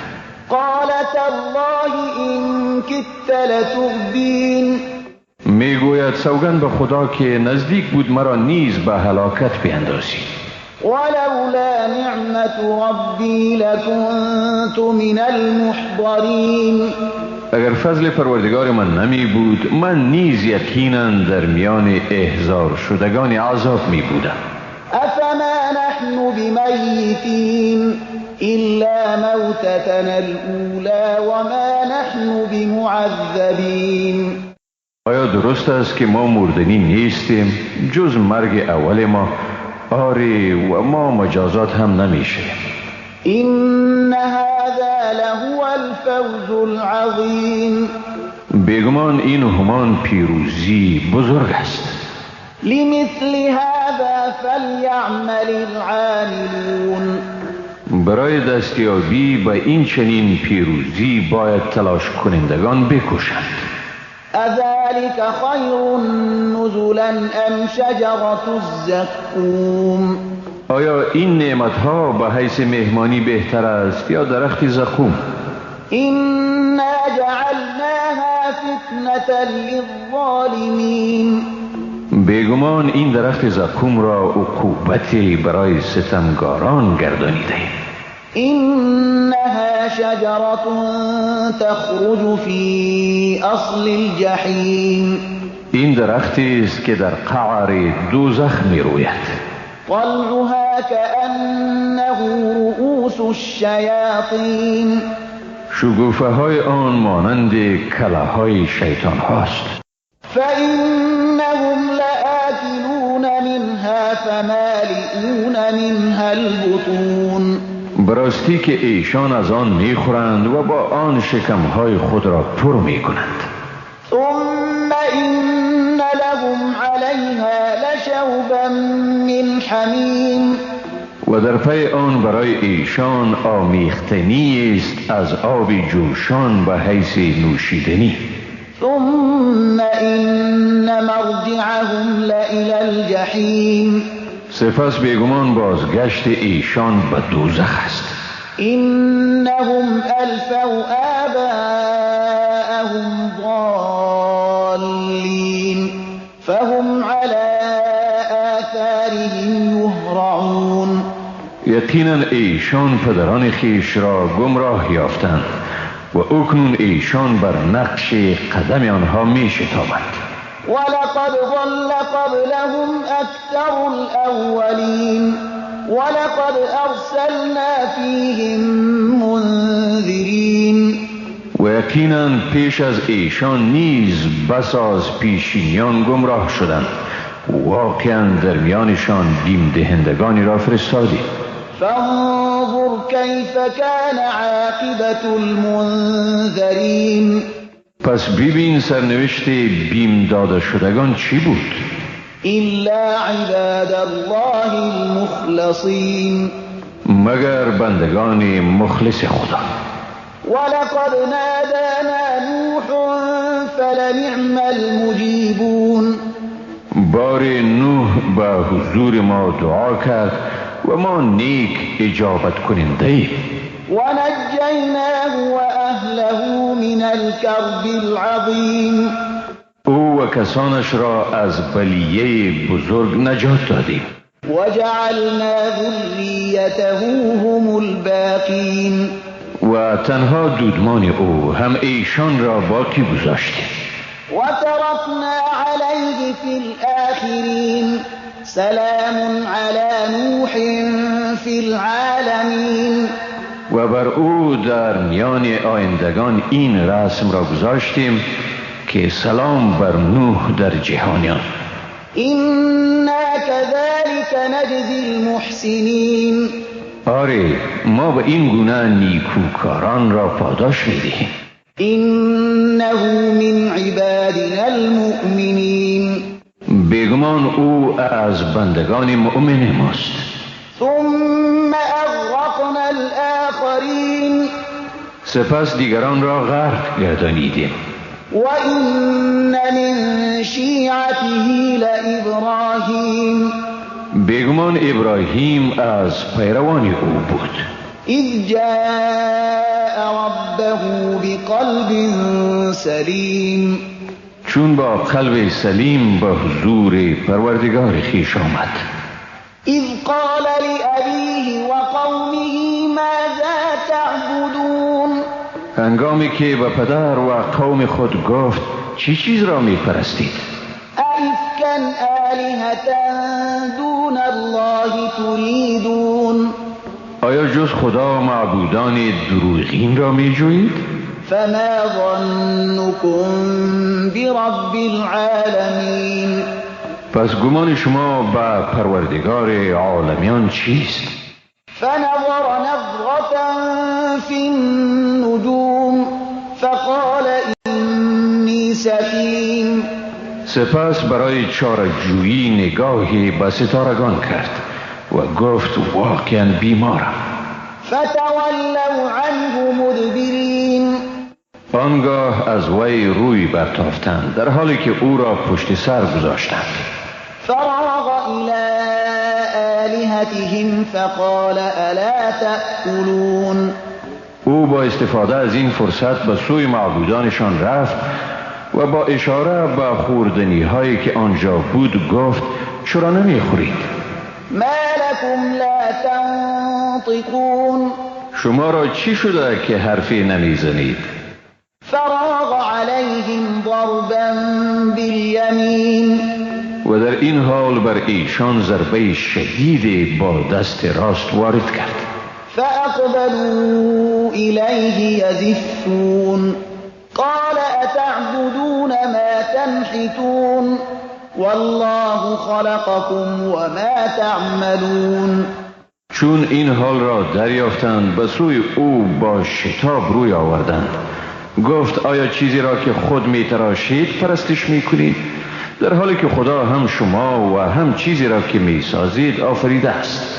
قال تالله إن كدت لتردین. میگوید سوگند به خدا که نزدیک بود مرا نیز به هلاکت بیندازی. ولولا نعمت ربی لکنت من المحضرین. اگر فضل پروردگار من نمی بود من نیز یقینا در میان احضار شدگان عذاب می بودم. افما نحن بمیتین إلا موتتنا الأولى وما نحن بمعذبین. آیا درست است که ما مردنی نیستیم جز مرگ اول ما؟ آری، و ما مجازات هم نمیشیم. إن هذا لهو الفوز العظیم. بیگمان این همان پیروزی بزرگ است. لمثل هذا فلیعمل العاملون. برای دستیابی به این چنین پیروزی باید تلاش کنندگان بکوشند. اذلك خیر نزلا ام شجرة الزقوم. آیا این نعمتها به حیث مهمانی بهتر است یا درخت زقوم؟ إنا جعلناها فتنة للظالمین. بیگمان این درخت زقوم را عقوبتی برای ستمگاران گردانیده. إنها شجرة تخرج في أصل الجحیم. این درختی است که در قعر دوزخ می روید. طلعها كأنه رؤوس الشیاطین. شگوفه های آن مانند کله های شیطان هاست. فإنهم لآكلون منها فمالئون منها البطون. براستی که ایشان از آن میخورند و با آن شکمهای خود را پر میکنند. ثم إن لهم عليها لشوبا من حمیم. و در پی آن برای ایشان آمیختنی است از آب جوشان به حیث نوشیدنی. ثم إن مرجعهم لإلى الجحیم. سپس بیگمان بازگشت ایشان به دوزخ است. إنهم ألفوا آباءهم ضالین فهم على آثارهم یهرعون. یقینا ایشان پدران خویش را گمراه یافتند و اکنون ایشان بر نقش قدم آنها می شتابند. ولقد ضل قبلهم أكثر الأولين ولقد أرسلنا فيهم منذرين. و یقینا پیش از ایشان نیز بس از پیشینیان گمراه شدند، واقعا در میانشان بیم دهندگانی را فرستادیم. فانظر كيف كان عاقبة المنذرين. پس ببین سرنوشت بیم داده شدگان چی بود؟ إلا عباد الله المخلصین. مگر بندگان مخلص خدا. ولقد نادانا نوح فلنعم المجیبون. بار نوح به حضور ما دعا کرد و ما نیک اجابت کننده ایم. ونجیناه وأهله من الكرب العظیم. او و کسانش را از بلیه بزرگ نجات دادیم. وجعلنا ذریته هم الباقین. و تنها دودمان او هم ایشان را باقی گذاشتیم. وترکنا علیه فی الآخرین. سلام علی نوح فی العالمین. و بر او در میان آیندگان این رسم را گذاشتیم که سلام بر نوح در جهانیان. إنا كذلك نجزی المحسنین. آره، ما به این گونه نیکوکاران را پاداش میدهیم. إنه من عبادنا المؤمنین. بیگمان او از بندگان مؤمن ماست. ثم اغرقنا الآخرین. سپس دیگران را غرق گردانیدیم. وإن من شیعته لإبراهیم. بیگمان ابراهیم از پیروان او بود. اذ جاء ربه بقلب سلیم. چون با قلب سلیم به حضور پروردگار خویش آمد. اذ قال لأبیه وقومه ماذا تعبدون. هنگامی که به پدر و قوم خود گفت چی چیز را می پرستید؟ أئفکا أئفكا آلهة دون الله تريدون. آیا جز خدا معبودان دروغین را می جویید؟ فما ظنكم برب العالمین. پس گمان شما به پروردگار عالمیان چیست؟ فنظر نظرة في النجوم فقال إني سقيم. سپس برای چاره‌جویی نگاهی به ستارگان کرد و گفت واقعا بیمارم. فتولوا عنه مدبرین. آنگاه از وی روی برتافتند در حالی که او را پشت سر گذاشتند. فراغ إلى آلهتهم فقال ألا تأكلون. او با استفاده از این فرصت به سوی معبودانشان رفت و با اشاره به خوردنی هایی که آنجا بود گفت چرا نمی خورید؟ ما لكم لا تنطقون. شما را چی شده که حرفی نمیزنید؟ فراغ عليهم ضربا باليمين. و در این حال بر ایشان ضربه شدید با دست راست وارد کرد. فأقبلوا إليه يزفون. قال أتعبدون ما تنحتون والله خلقكم وما تعملون. چون این حال را دریافتند به سوی او با شتاب روی آوردند. گفت آیا چیزی را که خود می تراشید پرستش می کنید؟ در حالی که خدا هم شما و هم چیزی را که می سازید آفریده است.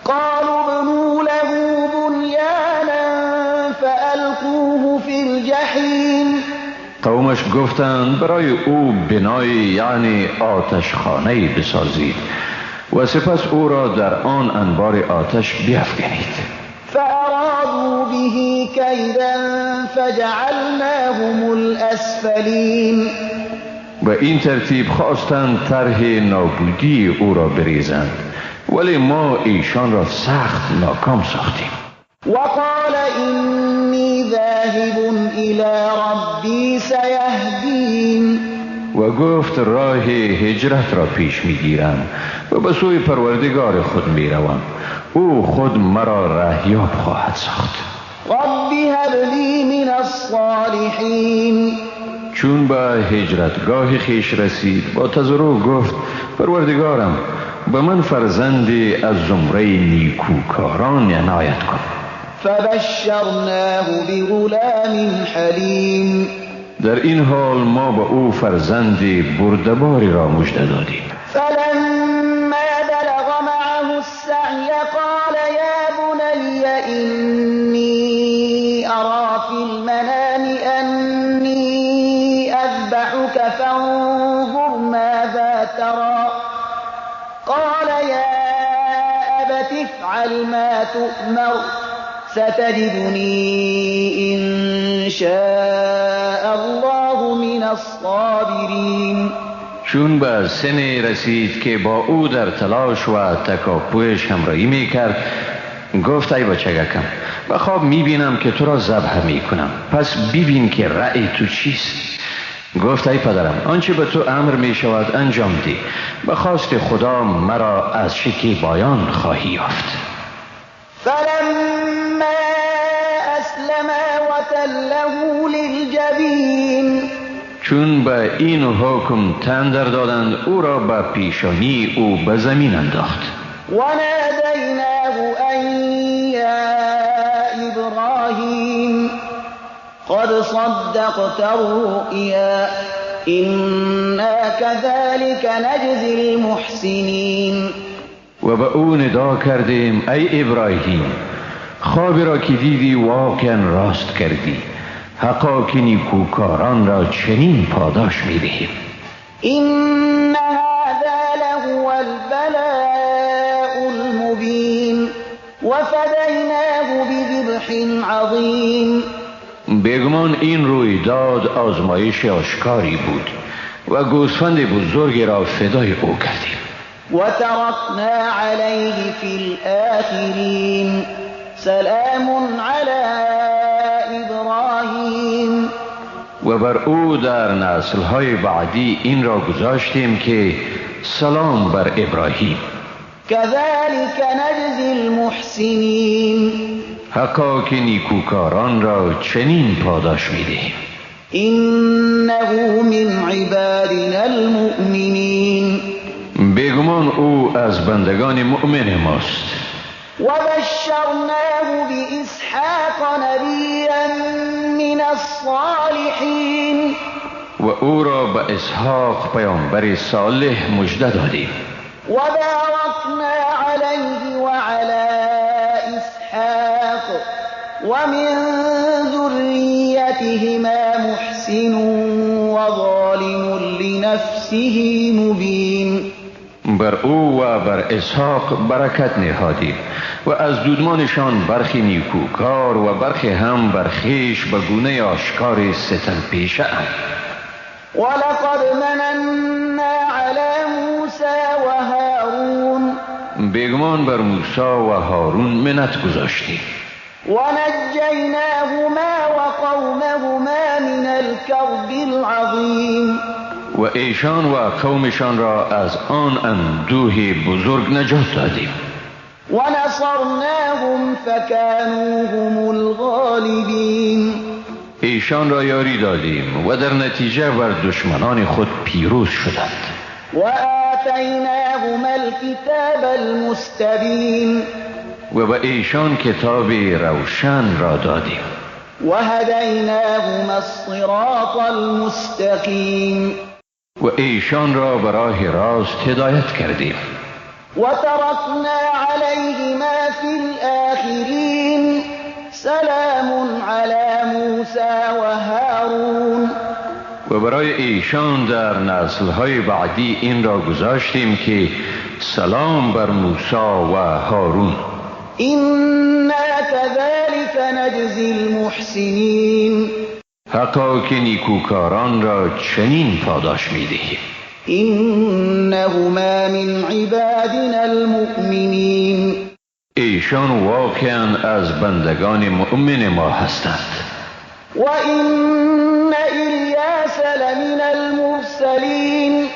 قالوا ابنوا له بنیانا فألقوه فی الجحیم. قومش گفتند برای او بنای یعنی آتشخانه بسازید و سپس او را در آن انبار آتش بیفکنید. فأرادوا به کیدا فجعلناهم الاسفلین. به این ترتیب خواستند طرح نابودی او را بریزند، ولی ما ایشان را سخت ناکام ساختیم. وقال إني ذاهب إلى ربي سيهدين. و گفت راه هجرت را پیش میگیرم و به سوی پروردگار خود میروم، او خود مرا رهیاب خواهد ساخت. رب هب لی من الصالحین. چون به هجرتگاه خویش رسید با تضرع گفت پروردگارم به من فرزندی از زمره نیکوکاران عنایت کن. فبشرناه بغلام حلیم. در این حال ما به او فرزند بردباری را مژده دادیم. فلما بلغ معه السعی قال یا بنی إنی أرى فی المنام أنی أذبحک فانظر ماذا ترى. قال یا أبت افعل ما تؤمر ستجدنی إن شاء الله من الصابرین. چون به سن رسید که با او در تلاش و تکاپویش همراهی می کرد گفت ای بچگکم به خواب می بینم که تو را ذبح می کنم، پس ببین که رأی تو چیست. گفت ای پدرم آنچه به تو امر می شود انجام ده، به خواست خدا مرا از شکیبایان خواهی یافت. فلما اسلما وتله للجبین. چون به این حکم تن در دادند او را به پیشانی او به زمین انداخت. ونادیناه ان یا ابراهیم قد صدقت الرؤیا انا كذلك نجزی المحسنین. و به او ندا کردیم ای ابراهیم خوابی را که دیدی واقعا راست کردی، حقا که نیکوکاران را چنین پاداش می‌دهیم. إن هذا لهو البلاء المبین وفدیناه بذبح عظیم. بیگمان این رویداد آزمایش آشکاری بود و گوسفند بزرگی را فدای او کردیم. وترکنا علیه فی الآخرین سلام علی ابراهیم. و بر او در نسل‌های بعدی این را گذاشتیم که سلام بر ابراهیم. كذلك نجزی المحسنین. حقا که نیکوکاران را چنین پاداش می‌دهیم. انه من عبادنا المؤمنین. بیگمان او از بندگان مؤمن ماست. وبشرناه بإسحاق نبیا من الصالحین. و او را به اسحاق پیامبر صالح مژده دادیم. وباركنا عليه وعلى إسحاق ومن ذريتهما محسن وظالم لنفسه مبين. بر او و بر اسحاق برکت نهادیم و از دودمانشان برخی نیکوکار و برخی هم بر خویش به گونه آشکار ستم پیشه اند. ولقد مننا علی موسی و هارون. بیگمان بر موسی و هارون منت گذاشتیم. ونجیناهما وقومهما من الكرب العظیم. و ایشان و قومشان را از آن اندوه بزرگ نجات دادیم. ونصرناهم فكانوا هم الغالبین. ایشان را یاری دادیم و در نتیجه بر دشمنان خود پیروز شدند. وآتیناهما الکتاب المستبین. و به ایشان کتاب روشن را دادیم. وهدیناهما الصراط المستقیم. و ایشان را به راه راست هدایت کردیم. وترکنا علیهما فی الآخرین. سلام علی موسی و هارون. و برای ایشان در نسل‌های بعدی این را گذاشتیم که سلام بر موسی و هارون. إنا كذلك نجزی المحسنین. حقا که نیکوکاران را چنین پاداش می‌دهیم. إنهما من عبادنا المؤمنین. ایشان واقعا از بندگان مؤمن ما هستند. وإن إلیاس لمن المرسلین.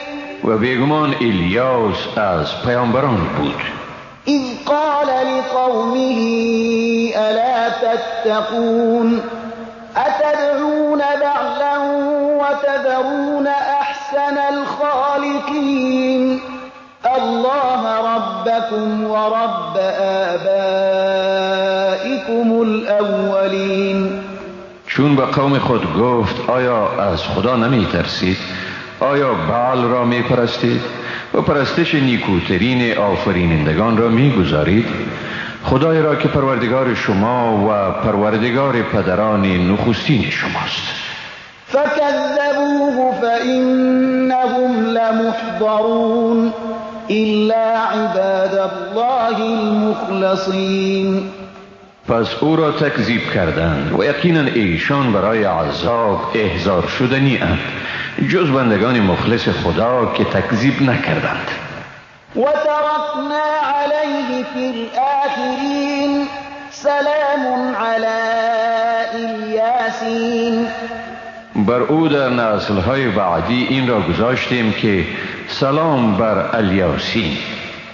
و بیگمان الیاس از پیامبران بود. اذ قال لقومه الا تتقون اتدعون بعلا وتذرون احسن الخالقین الله ربكم ورب آبائكم الاولین. چون به قوم خود گفت آیا از خدا نمی ترسید؟ آیا بعل را می پرستید و پرستش نیکوترین آفرینندگان را می گذارید؟ خدای را که پروردگار شما و پروردگار پدران نخستین شماست. فكذبوه فإنهم لمحضرون إلا عباد الله المخلصین. پس او را تکذیب کردند و یقینا ایشان برای عذاب احضار شدنی اند، جز بندگان مخلص خدا که تکذیب نکردند. وترکنا علیه فی الآخرین سلام علی الیاسین. بر او در نسل‌های بعدی این را گذاشتیم که سلام بر الیاسین.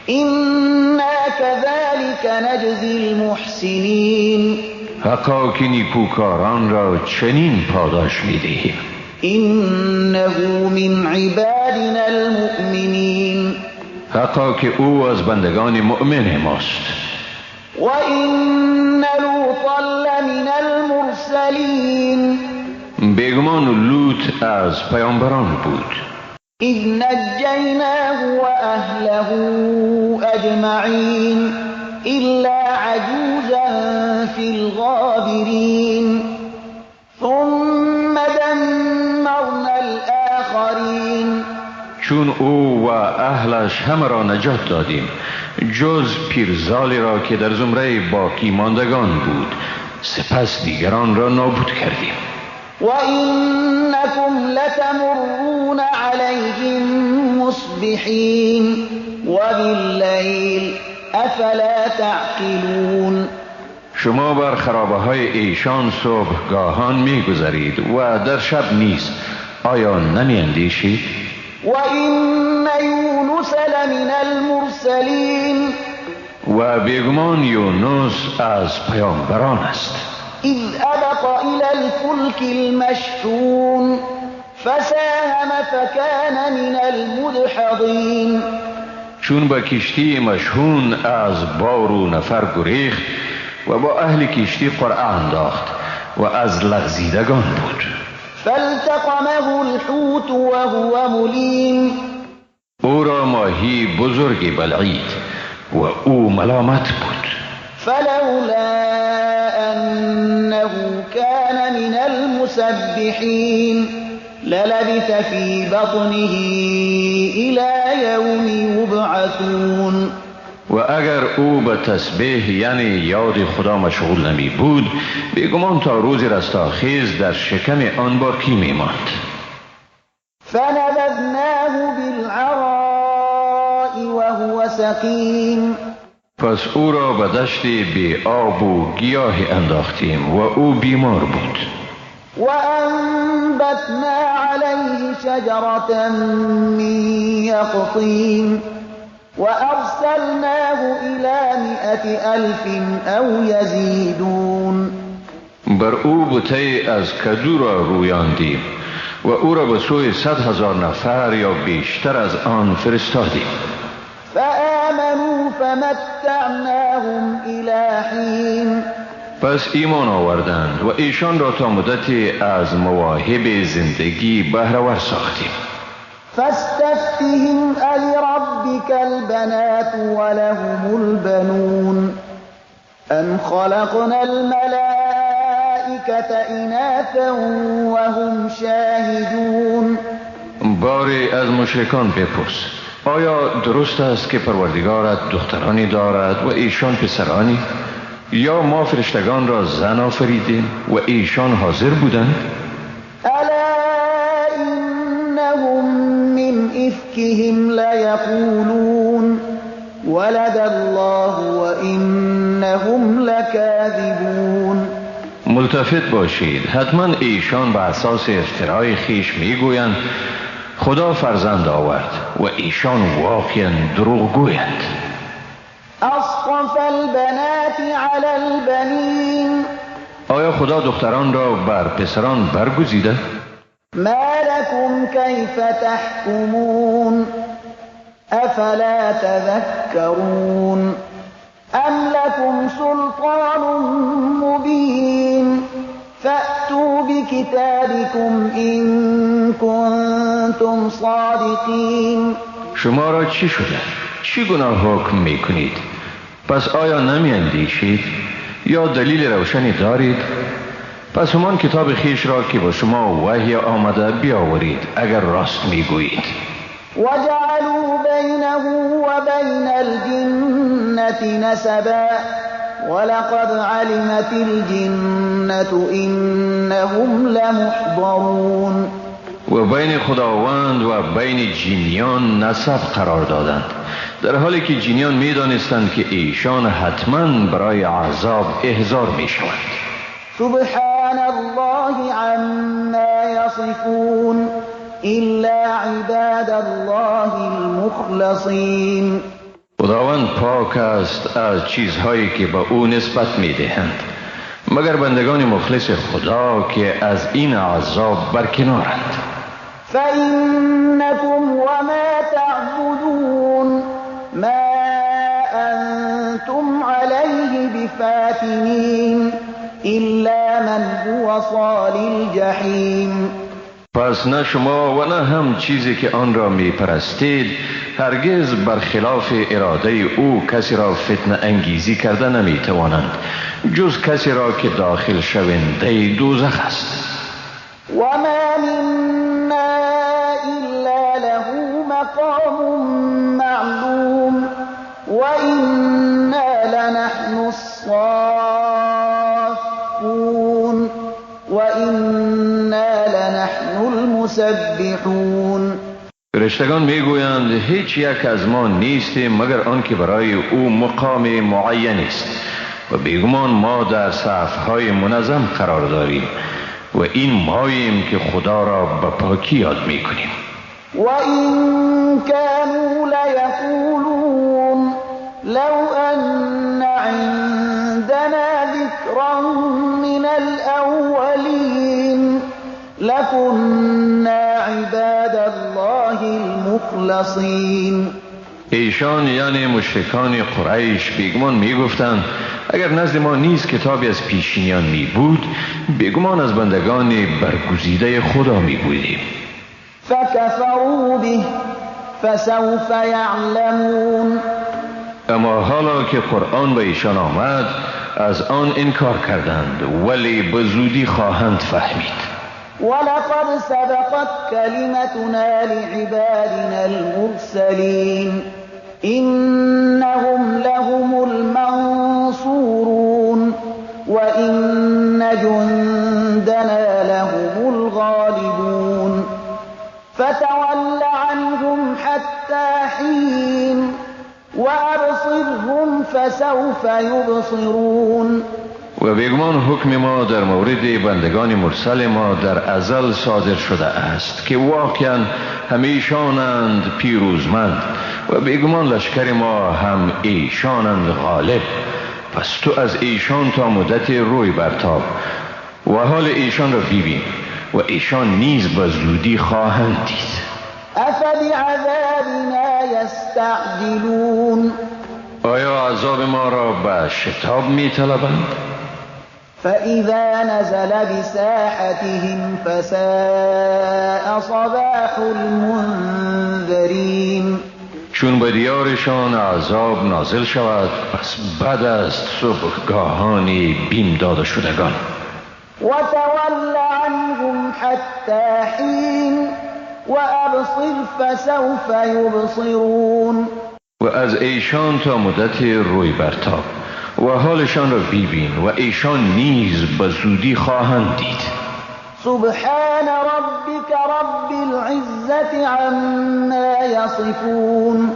إنا كذلك نجزی المحسنین. حقا که نیکوکاران را چنین پاداش می‌دهیم. إنه من عبادنا المؤمنین. حقا که او از بندگان مؤمن ماست. وإن لوطا لمن المرسلین. بیگمان لوط از پیامبران بود. اذ نجیناه وأهله اجمعین الا عجوزا فی الغابرین ثم دمرنا الآخرین. چون او و اهلش همه را نجات دادیم جز پیرزالی را که در زمره باقی ماندگان بود، سپس دیگران را نابود کردیم. وَإِنَّكُمْ لَتَمُرُّونَ عَلَيْهِمْ مُصْبِحِينَ وَبِاللَّيْلِ أَفَلَا تَعْقِلُونَ. شما بر خرابه های ایشان صبحگاهان میگذرید و در شب نیز، آیا نمی اندیشید؟ وإن یونس لمن المرسلین. و بیگمان یونس از پیامبران است. اذ ابق الى الفلك المشحون فساهم فكان من المدحضین. چون با کشتی مشحون از بار و نفر گریخت و با اهل کشتی قرعه انداخت و از لغزیدگان بود. فالتقمه الحوت وهو ملیم. او را ماهی بزرگی بلعید و او ملامت بود. فلولا انه كان من المسبحین للبث في بطنه الى يوم يبعثون. و اگر او به تسبیح یعنی یاد خدا مشغول نمی بود، بیگمان تا روز رستاخیز در شکم آن باقی می ماند. فنبذناه بالعراء وهو سقیم. پس او را به دشت بی آب و گیاه انداختیم و او بیمار بود. وأنبتنا عليه شجرة من يقطين وأرسلناه إلى 100,000 أو يزيدون. بر او بته از کدو را رویاندیم و او را به سوی 100,000 نفر یا بیشتر از آن فرستادیم. فآمنوا فمتعناهم إلى حين. پس ایمان آوردند و ایشان را تا مدتی از مواهب زندگی بهره ور ساختیم. فاستفتهم ألربك البنات ولهم البنون أم خلقنا الملائكة إناثا وهم شاهدون. باری از مشرکان بپرس، آیا درست است که پروردگارت دخترانی دارد و ایشان پسرانی؟ یا ما فرشتگان را زن آفریدیم و ایشان حاضر بودند؟ الا انهم من افکهم لیقولون ولد الله وانهم لکاذبون. ملتفت باشید، حتما ایشان به اساس افترای خیش میگویند خدا فرزند آورد و ایشان واقعا دروغ گویند. اصطفى البنات على البنين. آیا خدا دختران را بر پسران برگزیده؟ ما لكم كيف تحكمون افلا تذكرون ام لكم سلطان مبين فأتوا بكتابكم إن كنتم صادقين. شما را چی شده؟ چی گناه حکم میکنید؟ پس آیا نمی اندیشید؟ یا دلیل روشنی دارید؟ پس همان کتاب خیش را که با شما وحی آمده بیاورید اگر راست میگویید. وجعلوا بینه و بین الجنة نسبا ولقد علمت الجنة انهم لمحضرون. و بین خداوند و بین جنیان نسب قرار دادند، در حالی که جنیان میدانستند که ایشان حتما برای عذاب احضار میشوند. سبحان الله عما یصفون الا عباد الله المخلصین. خداوند پاک است از چیزهایی که به او نسبت میدهند، مگر بندگان مخلص خدا که از این عذاب برکنارند. فإنكم وما تعبدون ما أنتم عليه بفاتنين إلا من هو صال الجحیم. پس نه شما و نه هم چیزی که آن را می پرستید هرگز برخلاف اراده او کسی را فتنه انگیزی کرده نمی توانند، جز کسی را که داخل شونده دوزخ است. و ما منا الا له مقام معلوم و انا لنحن الصافون و انا لنحن المسبحون. فرشتگان میگویند هیچ یک از ما نیستیم مگر آن که برای او مقام معین است و بیگمان ما در صفهای منظم قرار داریم و این ماییم که خدا را به پاکی یاد میکنیم. و این كانوا لیقولون لو ان عندنا ذکرا من الاولین لكنا عباد الله المخلصین. ایشان یعنی مشرکان قریش بیگمان میگفتند اگر نزد ما نیز کتابی از پیشینیان می بود بیگمان از بندگان برگزیده خدا می بودیم. فکفروا به فسوف یعلمون. اما حالا که قرآن به ایشان آمد از آن انکار کردند، ولی به زودی خواهند فهمید. ولقد سبقت كلمتنا لعبادنا المرسلين إنهم لهم المنصورون وإن جندنا لهم الغالبون فتول عنهم حتى حين وأبصرهم فسوف يبصرون. و بیگمان حکم ما در مورد بندگان مرسل ما در ازل صادر شده است که واقعا همیشانند پیروزمند و بیگمان لشکر ما هم ایشانند غالب. پس تو از ایشان تا مدت روی برتاب و حال ایشان را ببین و ایشان نیز به زودی خواهند دید. افبعذابنا یستعجلون. آیا عذاب ما را به شتاب می طلبند؟ فإذا نزل بساحتهم فساء صباح المنذرین. چون به دیارشان عذاب نازل شود پس بد است صبحگاهان بیم داده شدگان. وتول عنهم حتی حین وأبصر فسوف یبصرون. و از ایشان تا مدت روی برتاب و حالشان را ببین و ایشان نیز به زودی خواهند دید. سبحان ربک رب العزة عما یصفون.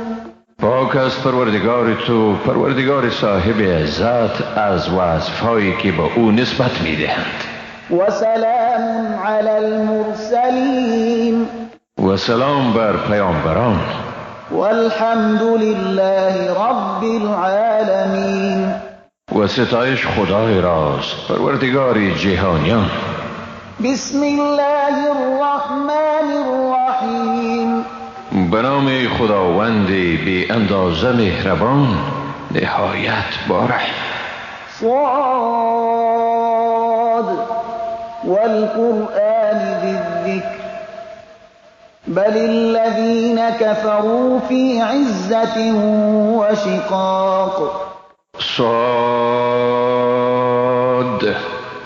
پاک از پروردگار تو، پروردگار صاحب عزت، از وصفهایی که به او نسبت میدهند. و سلام علی المرسلین. و سلام بر پیامبران. والحمد لله رب العالمین. و ستایش خدای راست، پروردگار جهانیان. بسم الله الرحمن الرحیم. به نام خداوند بی اندازه مهربان، نهایت بارحم. صاد والقرآن ذی الذکر بل الذين كفروا في عزة وشقاق. صاد،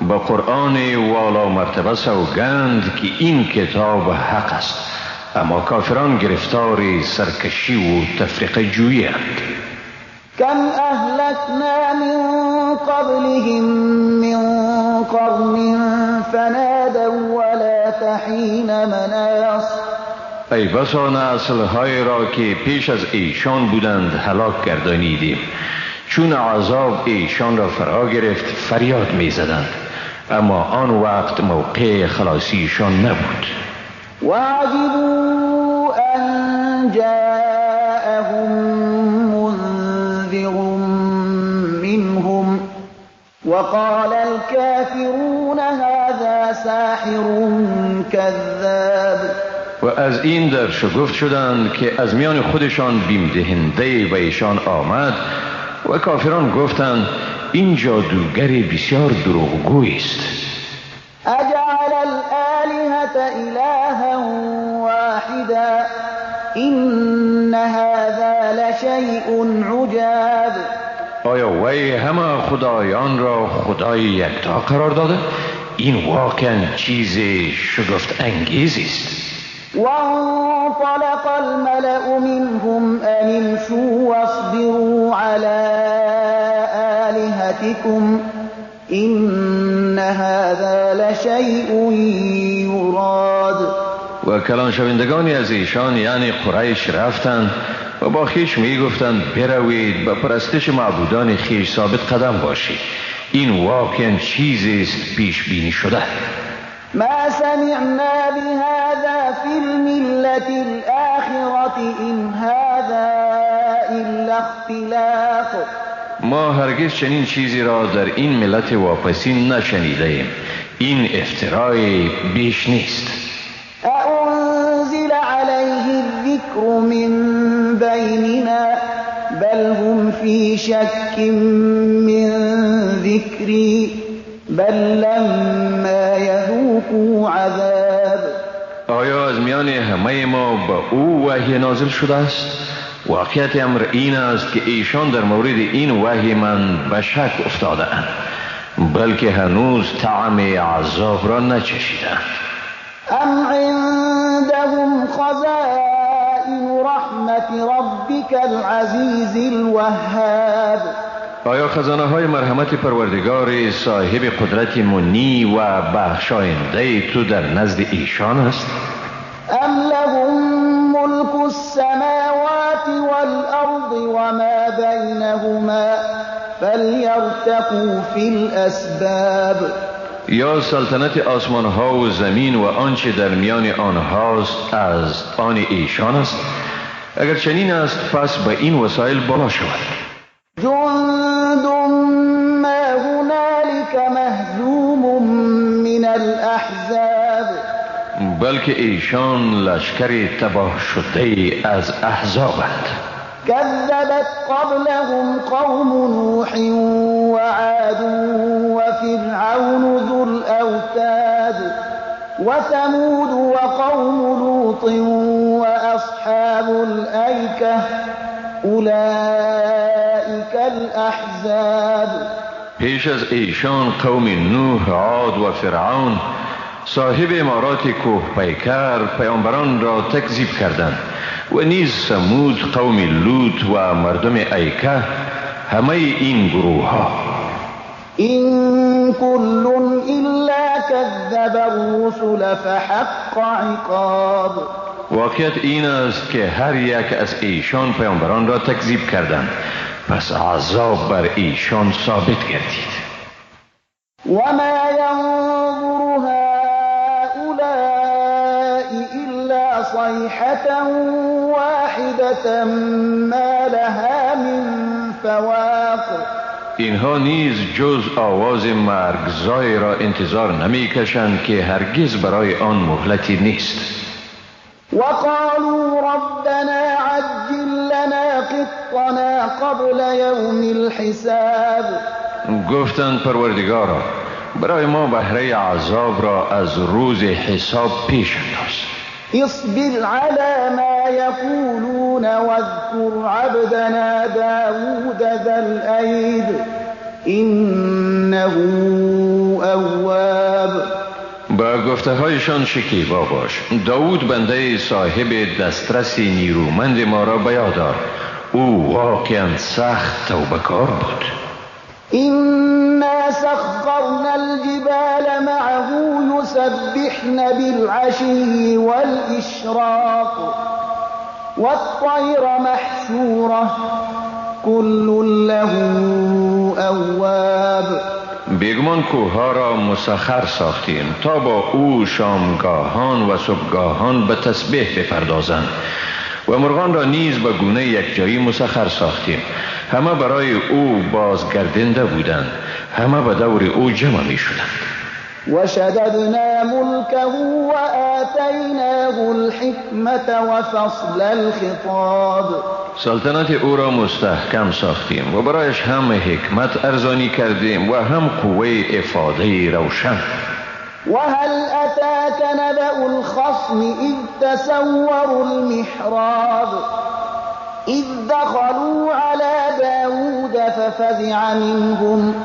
با قرآن والا مرتبه سوگند که این کتاب حق است، اما کافران گرفتار سرکشی و تفرقه جویی اند. کم اهلکنا من قبلهم من قرن فنادوا ولا تحین مناص. ای بسا نسل‌های را که پیش از ایشان بودند هلاک گردانیدیم، چون عذاب ایشان را فرا گرفت فریاد می‌زدند، اما آن وقت موقع خلاصیشان نبود. وعجبوا ان جاءهم منذر منهم وقال الكافرون هذا ساحر كذاب. و از این در شگفت شدند که از میان خودشان بیم دهنده به ایشان آمد و کافران گفتند این جادوگر بسیار دروغگوی است. اجعل الآلهة إلها واحدا إن هذا لشیء عجاب. آیا وی همه خدایان را خدای یکتا قرار داده؟ این واقعا چیز شگفت انگیزی است. وانطلق الملأ منهم أن امشوا واصبروا على آلهتكم إن هذا لشيء يراد. و کلان شوندگانی از ایشان یعنی قریش رفتند و با خویش می گفتند بروید به پرستش معبودان خویش ثابت قدم باشید، این واقعا چیزی است پیش بینی شده. ما سمعنا بهذا في الملة الآخرة إن هذا إلا اختلاق. ما هرگز چنین چیزی را در این ملت واپسین نشنیده ایم، این افترای بیش نیست. أأنزل عليه الذكر من بيننا بل هم في شك من ذكري بل لما يذوقوا عذاب. آیا از میان همه ما به او وحی نازل شده است؟ واقعیت امر این است که ایشان در مورد این وحی من به شک افتاده اند، بلکه هنوز طعم عذاب را نچشیدند. ام عندهم خزائن رحمت ربک العزیز الوهاب. آیا خزانه های مرحمت پروردگار صاحب قدرت منی و بخشاینده تو در نزد ایشان است؟ ام لهم ملك السماوات والأرض وما بينهما فليرتقوا في الأسباب. یا سلطنت آسمان ها و زمین و آنچه در میان آنهاست از آن ایشان است؟ اگر چنین است پس به این وسایل بالا شود. جند ما هنالك مهزوم من الأحزاب. بلکه ایشان لشکر تباه شده از احزابند. كذبت قبلهم قوم نوح وعاد وفرعون ذو الأوتاد وثمود وقوم لوط وأصحاب الأيكة أولئك الأحزاب. پیش از ایشان قوم نوح، عاد و فرعون صاحب امارات کوه پیکر پیامبران را تکذیب کردند و نیز ثمود، قوم لوط و مردم ایکه، همه این گروه ها. این کل الا کذب الرسل فحق عقاب. واقعیت این است که هر یک از ایشان پیامبران را تکذیب کردند، پس عذاب بر ایشان ثابت گردید. وما ينظر هؤلاء إلا صيحة واحدة ما لها من فواق. اینها نیز جز آواز مرگزای را انتظار نمی کشند که هرگز برای آن مهلتی نیست. وقالوا ربنا عجل لنا قطنا قبل يوم الحساب. گفتند پروردگارا برای ما بهره عذاب را از روز حساب پیش انداز. اصبر على ما يقولون واذكر عبدنا داود ذا الأيد إنه أواب. با گفته هایشان شکیبا باش. داود بنده صاحب دسترس نیرومند ما را بیاد آر، او واقعا سخت توبه‌کار بود. إنا سخرنا الجبال معه يسبحن بالعشي والإشراق والطير محشورة كل له أواب. بیگمان کوهها را مسخر ساختیم تا با او شامگاهان و صبحگاهان به تسبیح بپردازند و مرغان را نیز به گونه یک جایی مسخر ساختیم. همه برای او بازگردنده بودند، همه به دور او جمع می شدند. وشددنا ملكه وآتیناه الحکمة وفصل الخطاب. سلطنت او را مستحکم ساختیم و برایش هم حکمت ارزانی کردیم و هم قوه افاده روشن. وهل أتاك نبأ الخصم إذ تسوروا المحراب إذ دخلوا على داود ففزع منهم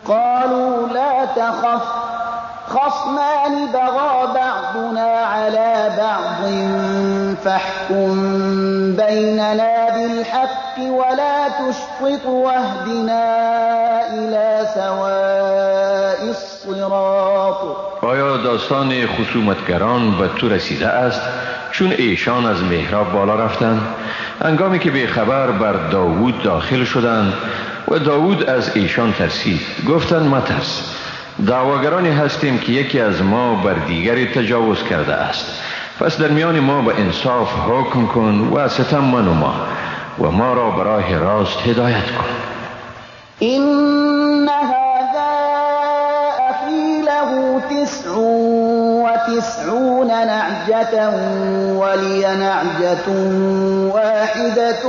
قالوا لا تخف خصمان بغى بعضنا على بعض فاحكم بيننا بالحق ولا تشطط واهدنا إلى سواء الصراط. آیا داستان خصومتگران به تو رسیده است چون ایشان از محراب بالا رفتند، هنگامی که بیخبر بر داوود داخل شدند و داوود از ایشان ترسید، گفتند مترس، دعواگرانی هستیم که یکی از ما بر دیگری تجاوز کرده است، پس در میان ما به انصاف حکم کن و ستم منما و ما را به راه راست هدایت کن. إن هذا أخي له 99 نعجة ولي نعجة واحدة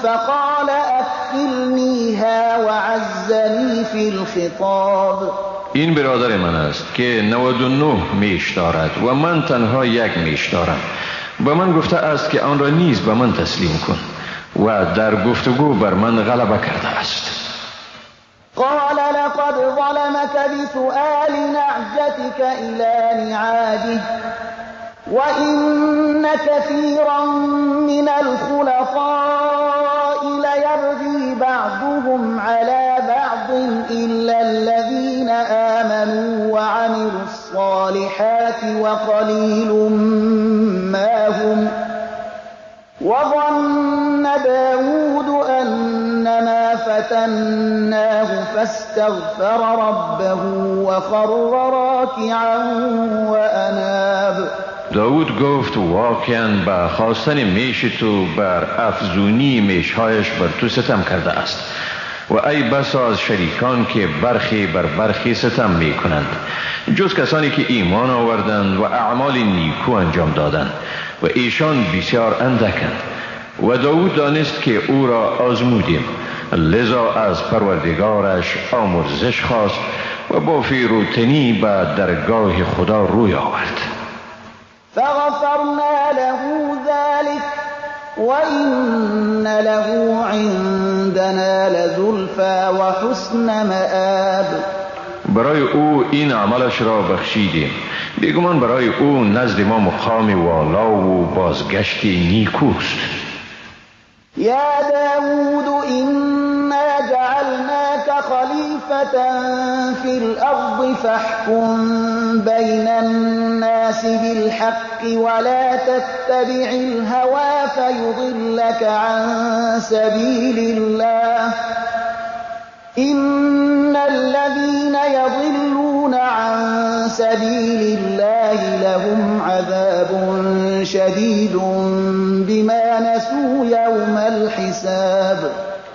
فقال أكفلنيها وعزني في الخطاب. این برادر من است که 99 میش دارد و من تنها یک میش دارم. به من گفته است که آن را نیز به من تسلیم کن و در گفتگو بر من غلبه کرده است. قال لقد ظلمك بسؤال نعجتك إلى نعاجه وإن كثيرا من الخلطاء ليبغي بعضهم على بعض إلا الذين آمنوا وعملوا الصالحات وقليل ما هم. وظن داود أنما فتناه فاستغفر ربه وخر راكعا وأناب. داود گفت واقعا به خواستن میش تو بر افزونی میشهایش بر تو ستم کرده است و ای بسا از شریکان که برخی بر برخی ستم می کنند، جز کسانی که ایمان آوردند و اعمال نیکو انجام دادند و ایشان بسیار اندکند. و داود دانست که او را آزمودیم، لذا از پروردگارش آمرزش خواست و با فروتنی به درگاه خدا روی آورد. فغفرنا له ذلك وإن له عندنا لزلفى وحسن مآب. برای او این عملش را بخشیدیم، بیگمان برای او نزد ما مقام والا و بازگشت نیکوست. یا داود إنا جعلناك خلیفة في الأرض فاحكم بين الناس بالحق ولا تتبع الهوى فيضلك عن سبيل الله إن الذين يضلون عن سبيل الله لهم عذاب شديد بما نسوا يوم الحساب.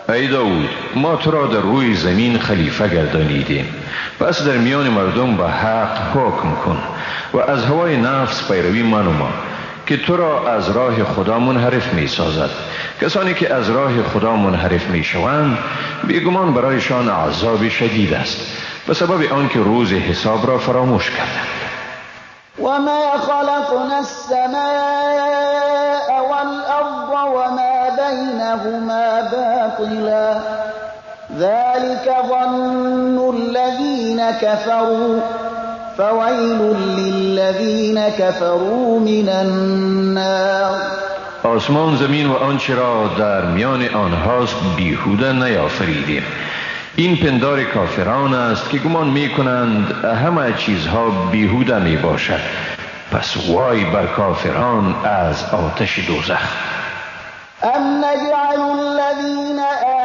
ای داود، ما تو را در روی زمین خلیفه گردانیدیم، پس در میان مردم به حق حکم کن و از هوای نفس پیروی منما که تو را از راه خدا منحرف می سازد. کسانی که از راه خدا منحرف می شوند بیگمان برایشان عذاب شدید است، به سبب آنکه روز حساب را فراموش کردند. و ما خلقنا السماء والارض وما بینهما باطلا ذلك ظن الذین كفروا فویل للذین كفروا من النار. آسمان، زمین و آنچه را در میان آنهاست بیهوده نیافریدیم. این پندار کافران است که گمان میکنند همه چیزها بیهوده میباشد. پس وای بر کافران از آتش دوزخ. ام نجعل الذین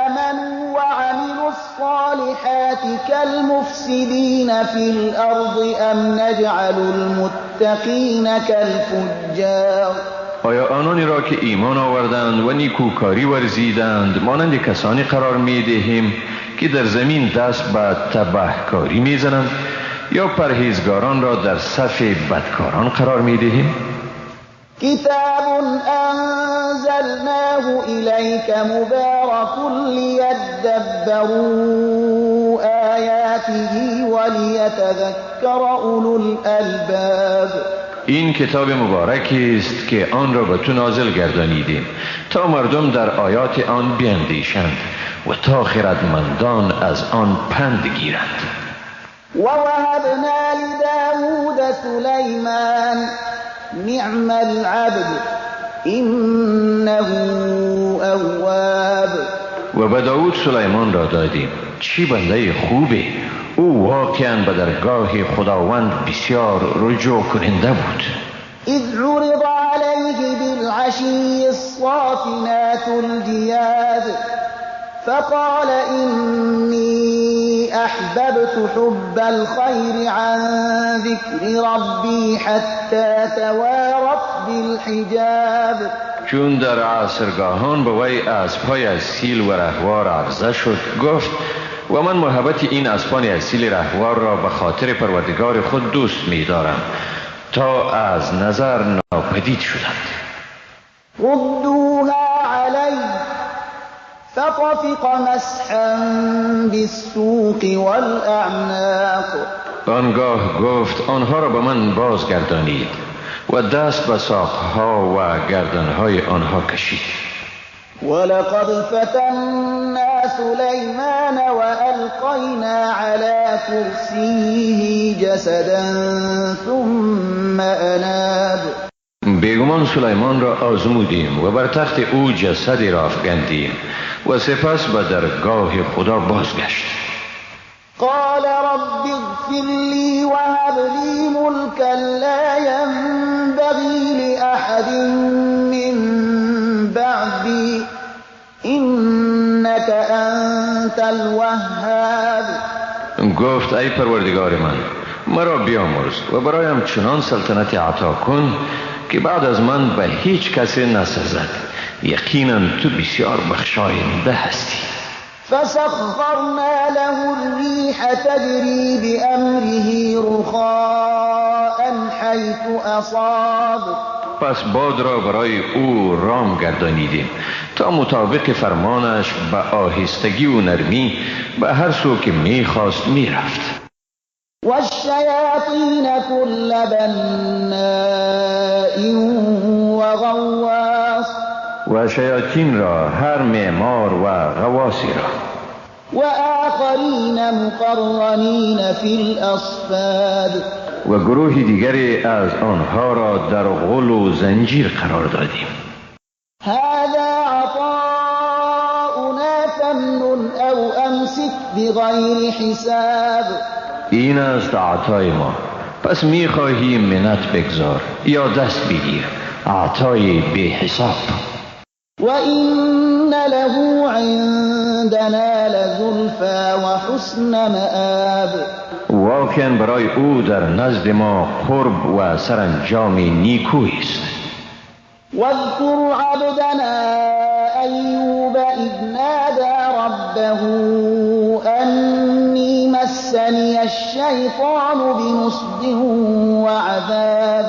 آمنوا وعملوا الصالحات كالمفسدین فی الارض ام نجعل المتقین كالفجار. آیا آنانی را که ایمان آوردند و نیکوکاری ورزیدند مانند کسانی قرار می دهیم که در زمین دست به تبهکاری می زنند، یا پرهیزگاران را در صف بدکاران قرار می دهیم؟ کتاب انزلناه الیک مبارک لیدبروا آیاته ولیتذکر اولو الالباب. این کتاب مبارکی است که آن را به تو نازل گردانیدیم تا مردم در آیات آن بیندیشند و تا خردمندان از آن پند گیرند. و وهبنا لداود سلیمان نعم العبد انه اواب. و به داود سلیمان را دادیم، چی بنده خوبه، او واقعا به درگاه خداوند بسیار رجوع کننده بود. اذ عرض علیه بالعشی الصافنات الجیاد فقال إني أحببت حب الخير عن ذكر ربي حتى توارت بالحجاب. چون در عصرگاهان به وی اسب‌های اصیل و رهوار عرضه شد، گفت و من محبت این اسبان اصیل رهوار را به خاطر پروردگار خود دوست می‌دارم تا از نظر ناپدید شدند. ردوها علی فطفق مسحا بالسوق والأعناق. آنگاه گفت آنها را به من بازگردانید و دست به ساقها و گردنهای آنها کشید. ولقد فتنا سلیمان وألقینا على کرسیه جسدا ثم اناب. بیگمان سلیمان را آزمودیم و بر تخت او جسدی را افکندیم و سپس به درگاه خدا بازگشت. قال رب اغفر لي وهب لي ملكا لا ينبغي لأحد من بعدي إنك أنت الوهاب. گفت ای پروردگار من، مرا بیامرز و برایم چنان سلطنت عطا کن که بعد از من به هیچ کسی نسزد، یقینا تو بسیار بخشاینده هستی. فسخرنا له الريح تجري بأمره رخاء حيث أصاب. پس باد را برای او رام گردانیدیم تا مطابق فرمانش به آهستگی و نرمی به هر سو که میخواست میرفت. والشیاطین كل بناء وغواص. و شیاطین را هر معمار و غواصی را. و آخرین مقرنین فی الاصفاد. و گروه دیگری از آنها را در غل و زنجیر قرار دادیم. هذا عطاؤنا فامنن او امسک بغیر حساب. این است عطای ما، پس میخواهی منت بگذار یا دست بگیر، عطای بی حساب. و این له عندنا لزلفا و حسن مآب. واقعا برای او در نزد ما قرب و سرانجام نیکویی است. واذکر عبدنا ایوب اذ نادى ربه انی مسنی الشیطان بنصب وعذاب.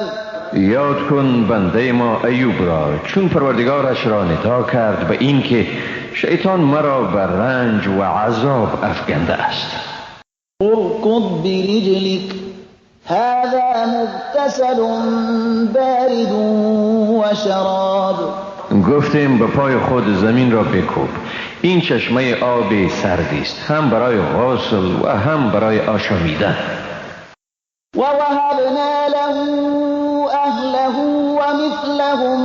یاد کن بنده ما ایوب را چون پروردگارش را ندا کرد به اینکه شیطان مرا به رنج و عذاب افکنده است. ارکض برجلک هذا مغتسل بارد و شراب. گفتیم به پای خود زمین را بکوب، این چشمه آب سردی است، هم برای غسل و هم برای آشامیدن. و وهبنا له اهله و مثلهم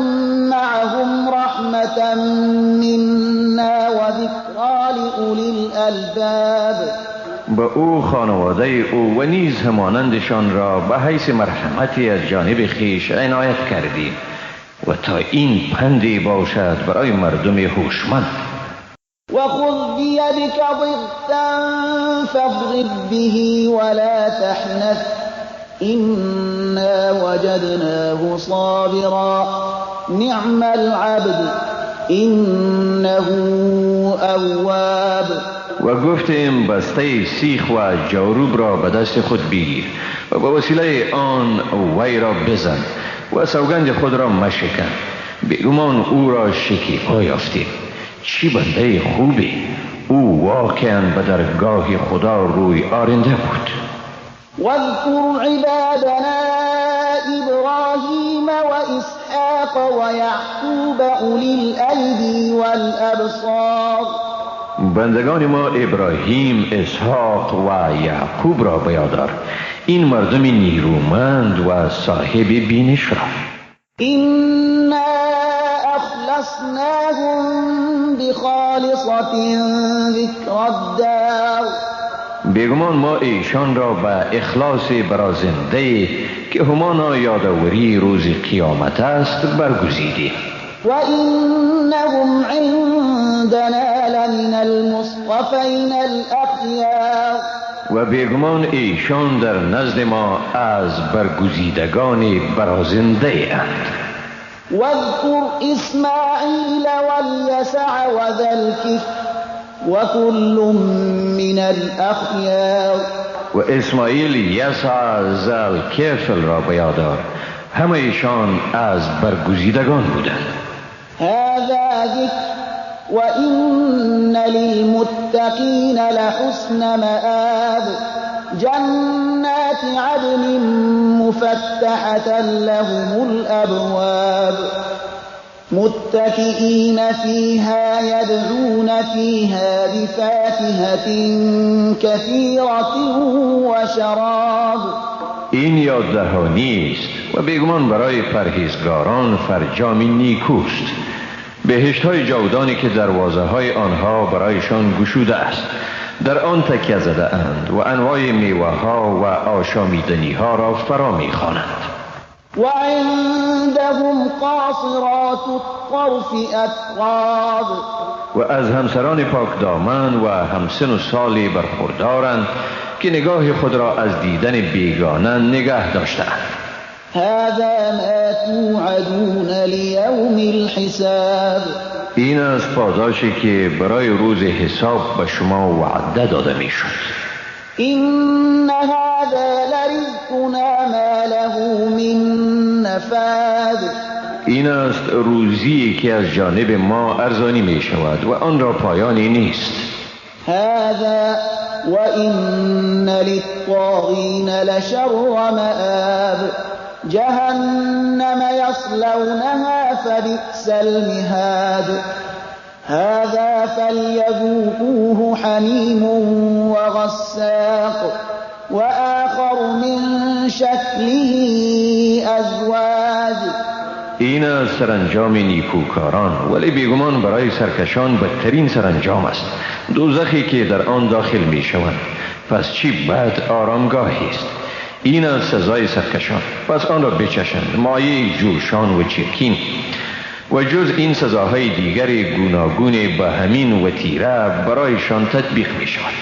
معهم رحمة منا و ذکری لأولی الالباب. به او خانواده او و نیز همانندشان را به حیث مرحمتی از جانب خویش عنایت کردیم و تا این پندی باشد برای مردم هوشمند. و خذ بیدک ضغطا فاضرب به ولا تحنث إنا وجدناه صابرا نعم العبد إنه أواب. و گفتیم بسته سیخ و جاروب را به دست خود بگیر و به وسیله آن وی را بزن و سوگند خود را مشکن، بیگمان او را شکیبا یافتیم. چی بنده خوبی، او واقعا به درگاه خدا روی آرنده بود. واذکر عبادنا ابراهیم و اسحاق و یعقوب اولی الایدی والابصار. بندگان ما ابراهیم، اسحاق و یعقوب را بیادار، این مردم نیرومند و صاحب بینش را. إنا أخلصناهم بخالصة ذکر الدار. بیگمان ما ایشان را به اخلاص برازنده که همانا یادآوری روز قیامت است برگزیدیم. وإنهم عندنا لمن المصطفین الأخیار. و بیگمان ایشان در نزد ما از برگزیدگان برازنده اند. واذکر اسماعیل والیسع وذا الکفل وكل من الأخيار. و اسماعیل، یسع، ذا الکفل را به یاد آر، همه ایشان از برگزیدگان بودند. هذا ذکر وإن للمتقین لحسن مآب. جنات عدن مفتحة لهم الأبواب متكئين فيها يدعون فيها بفاكهة كثيرة وشراب. این یاددهانی است و بیگمان برای پرهیزگاران فرجامی نیکوست. بهشت های جاودانی که دروازه های آنها برایشان گشوده است، در آن تکیه زده اند و انواع میوه ها و آشامیدنی ها را فرا می خوانند. وعندهم قاصرات الطرف أتراب. و از همسران پاک دامن و همسن و سالی برخوردارند که نگاه خود را از دیدن بیگانه نگه داشتند. هذا ما توعدون لیوم الحساب. این از پاداشی که برای روز حساب به شما وعده داده میشد. إن هذا لرزقنا ما له من نفاد. این است روزی که از جانب ما ارزانی می شود و آن را پایانی نیست. هذا وإن للطاغین لشر مآب. جهنم يصلونها فبئس المهاد. هذا فليذوقوه حميم وغساق وآخر من شكله أزواج. این از سرانجام نیکوکاران، ولی بیگمان برای سرکشان بدترین سرانجام است، دوزخی که در آن داخل می شوند. پس چی بد آرامگاهی است. این از سزای سرکشان، پس آن را بچشند، مایه جوشان و چرکین. و جز این سزاهای دیگر گوناگون به همین وتیره برایشان تطبیق می شود.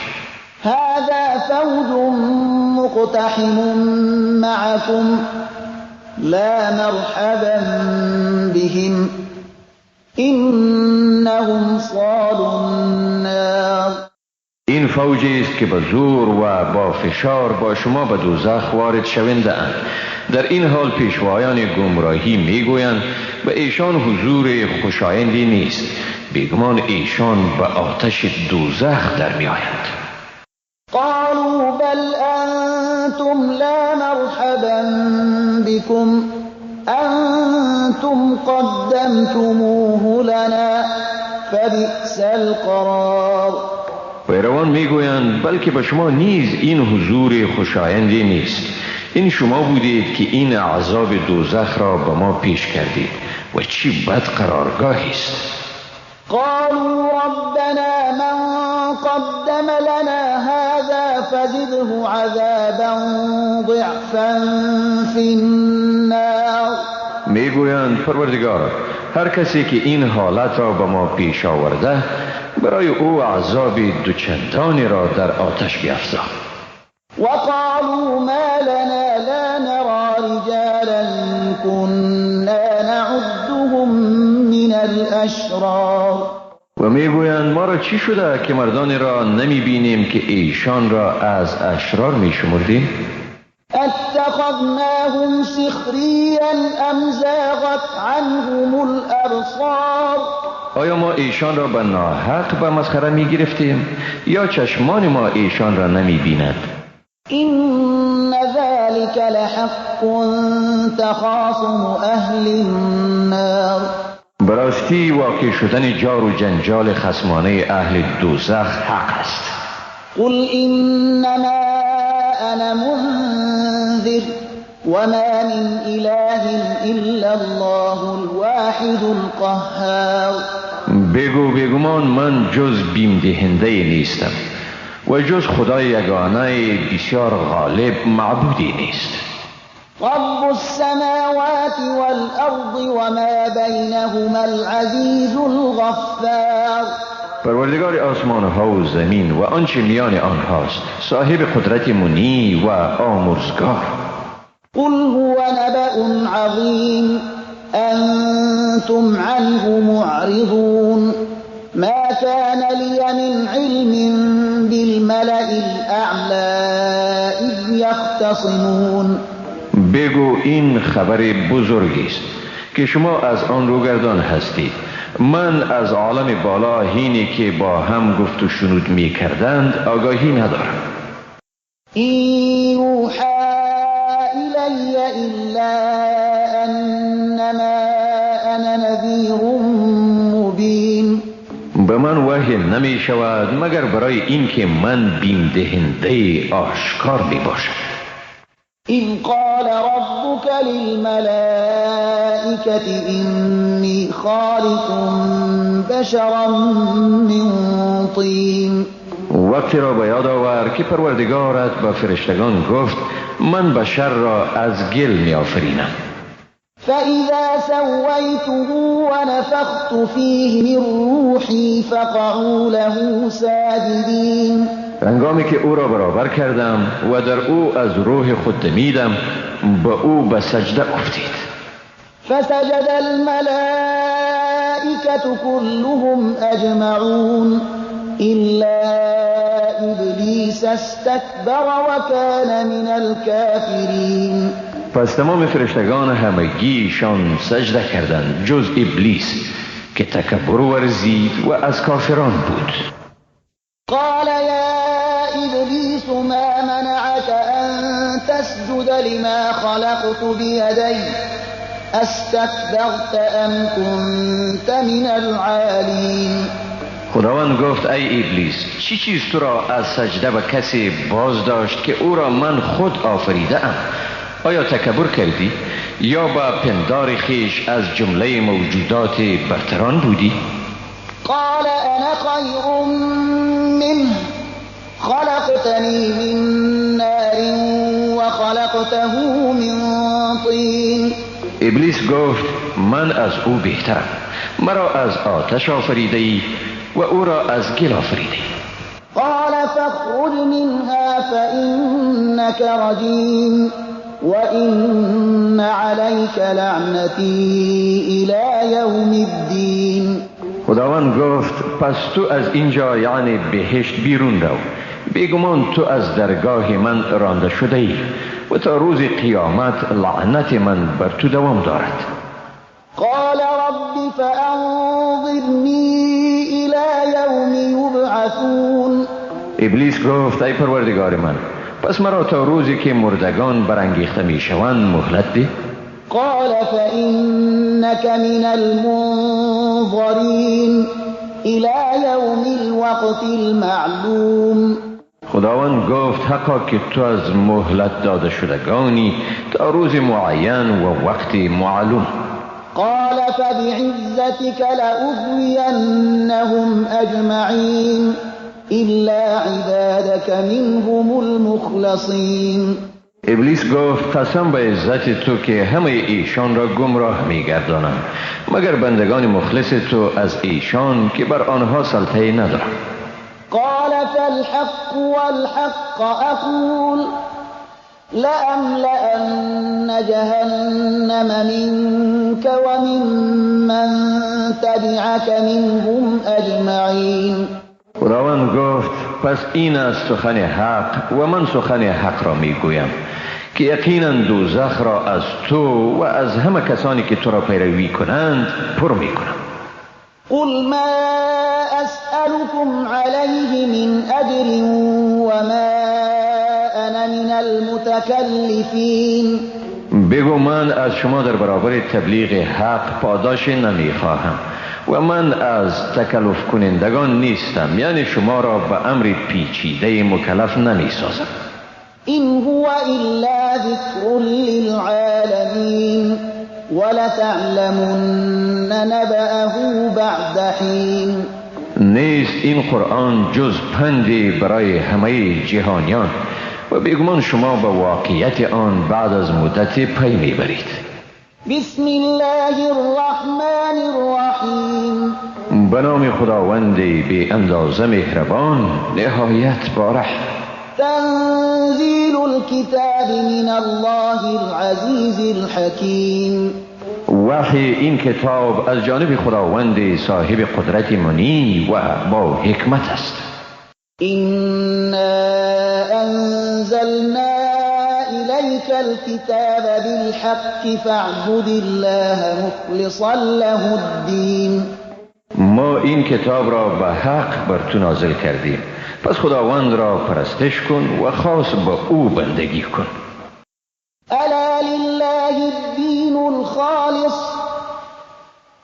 هذا فوج مقتحم معكم لا مرحبا بهم انهم صالوا النار. این فوجی است که به زور و با فشار با شما به دوزخ وارد شونده اند. در این حال پیشوایان گمراهی میگویند به ایشان حضور خوشایندی نیست، بیگمان ایشان به آتش دوزخ در میآیند. قالوا بل انتم لا مرحبا بكم انتم قدمتموه لنا فبئس القرار. پیروان میگویند بلکه به شما نیز این حضور خوشایندی نیست، این شما بودید که این عذاب دوزخ را به ما پیش کردید و چی بد قرارگاهی است. قالوا ربنا من قدم لنا هذا فزده عذابا ضعفا في النار. میگویند پروردگارا، هر کسی که این حالت را به ما پیش آورده برای او عذاب دوچندانی را در آتش بیفزا. وقالوا ما لنا لا نرى رجالا كنا نعدهم من الاشرار. و میگویند ما را چی شده که مردانی را نمی بینیم که ایشان را از اشرار می شمردیم؟ اتخذناهم سخریا ام زاغت عنهم الابصار. آیا ما ایشان را به ناحق به مسخره می گرفتیم یا چشمان ما ایشان را نمی بیند؟ إن ذلك لحق تخاصم أهل النار. براستی واقع شدن جار و جنجال خصمانه اهل دوزخ حق است. قل إنما أنا منذر وما من إله إلا الله الواحد القهار. بگو بیگمان من جز بیم دهنده نیستم و جز خدای یگانه بسیار غالب معبودی نیست. رب السماوات والأرض وما بينهما العزیز الغفار. پروردگار آسمان ها و زمین و آنچه میان آنهاست، صاحب قدرت منی و آمرزگار. قل هو نبأ عظیم انتم عنه معرضون ما كان لي من علم بالملأ الأعلى اذ یختصمون. بگو این خبر بزرگی است که شما از آن روگردان هستید. من از عالم بالا حینی که با هم گفت و شنود می کردند آگاهی ندارم. این یوحى الی الا انما انا نذیر مبین. به من وحی نمی شود مگر برای اینکه من بیم دهنده آشکار می باشم. إذ قال ربك للملائكة إني خالق بشرا من طين. وقتی را به یاد آور که پروردگارت به فرشتگان گفت من بشر را از گل می آفرینم. فإذا سويته ونفخت فيه من روحي فقعوا له ساجدين. هنگامی که او را برابر کردم و در او از روح خود دمیدم، به او به سجده افتید. فسجد الملائكة كلهم اجمعون إلا إبلیس استكبر وكان من الكافرین. پس تمام فرشتگان همگیشان سجده کردند جز ابلیس که تکبر ورزید و از کافران بود. قال یا إبلیس ما منعك أن تسجد لما خلقت بيدي استكبرت أم كنت من العالین. خداوند گفت ای ابلیس، چی چیز تو را از سجده به کسی باز داشت که او را من خود آفریده ام؟ آیا تکبر کردی یا با پندار خیش از جمله موجودات برتران بودی؟ قال انا خیر منه خلقتنی من نار وخلقته من طین. ابلیس گفت من از او بهترم، مرا از آتش آفریده ای و او را از گل آفریده ای. قال فاخرج منها فإنك رجیم وإن عليك لعنتی إلى یوم الدین. خداوند گفت پس تو از اینجا یعنی بهشت بیرون رو، بیگمان تو از درگاه من رانده شده ای و تا روز قیامت لعنت من بر تو دوام دارد. قال رب فانظرنی الى یوم یبعثون. ابلیس گفت ای پروردگار من، پس مرا تا روزی که مردگان برانگیخته میشوند مهلت ده. قال فإنك من المنظرین الى یوم الوقت المعلوم. خداوند گفت حقا که تو از مهلت داده شدگانی تا روز معین و وقت معلوم. قال فبعزتك لأغوینهم اجمعین إلا عبادك منهم المخلصین. ابلیس گفت قسم به عزت تو که همه ایشان را گمراه می‌گردانم مگر بندگان مخلص تو از ایشان که بر آنها سلطه ندارم. قال فالحق والحق أقول لأملأن جهنم منك وممن تبعك منهم أجمعین. خداوند گفت پس این است سخن حق و من سخن حق را میگویم که یقینا دوزخ را از تو و از همه کسانی که تو را پیروی کنند پر میکنم. قل ما اسألكم علیه من اجر وما انا من المتکلفین. بگو من از شما در برابر تبلیغ حق پاداش نمیخواهم و من از تکلف کنندگان نیستم، یعنی شما را به امر پیچیده مکلف نمی سازم. این هو الا ذکر للعالمین ولتعلمن نبأه بعد حین. نیست این قرآن جز پندی برای همه جهانیان و بیگمان شما به واقعیت آن بعد از مدت پی میبرید. بسم الله الرحمن الرحیم. به نام خداوند بی اندازه مهربان نهایت بارحم. تنزیل الكتاب من الله العزیز الحکیم. وحی این کتاب از جانب خداوند صاحب قدرت منی و با حکمت است. إنا أنزلنا إليك الكتاب بالحق فاعبد الله مخلصا له الدين. ما این کتاب را به حق بر تو نازل کردیم، پس خداوند را پرستش کن و خاص با او بندگی کن. ألا لله الدين الخالص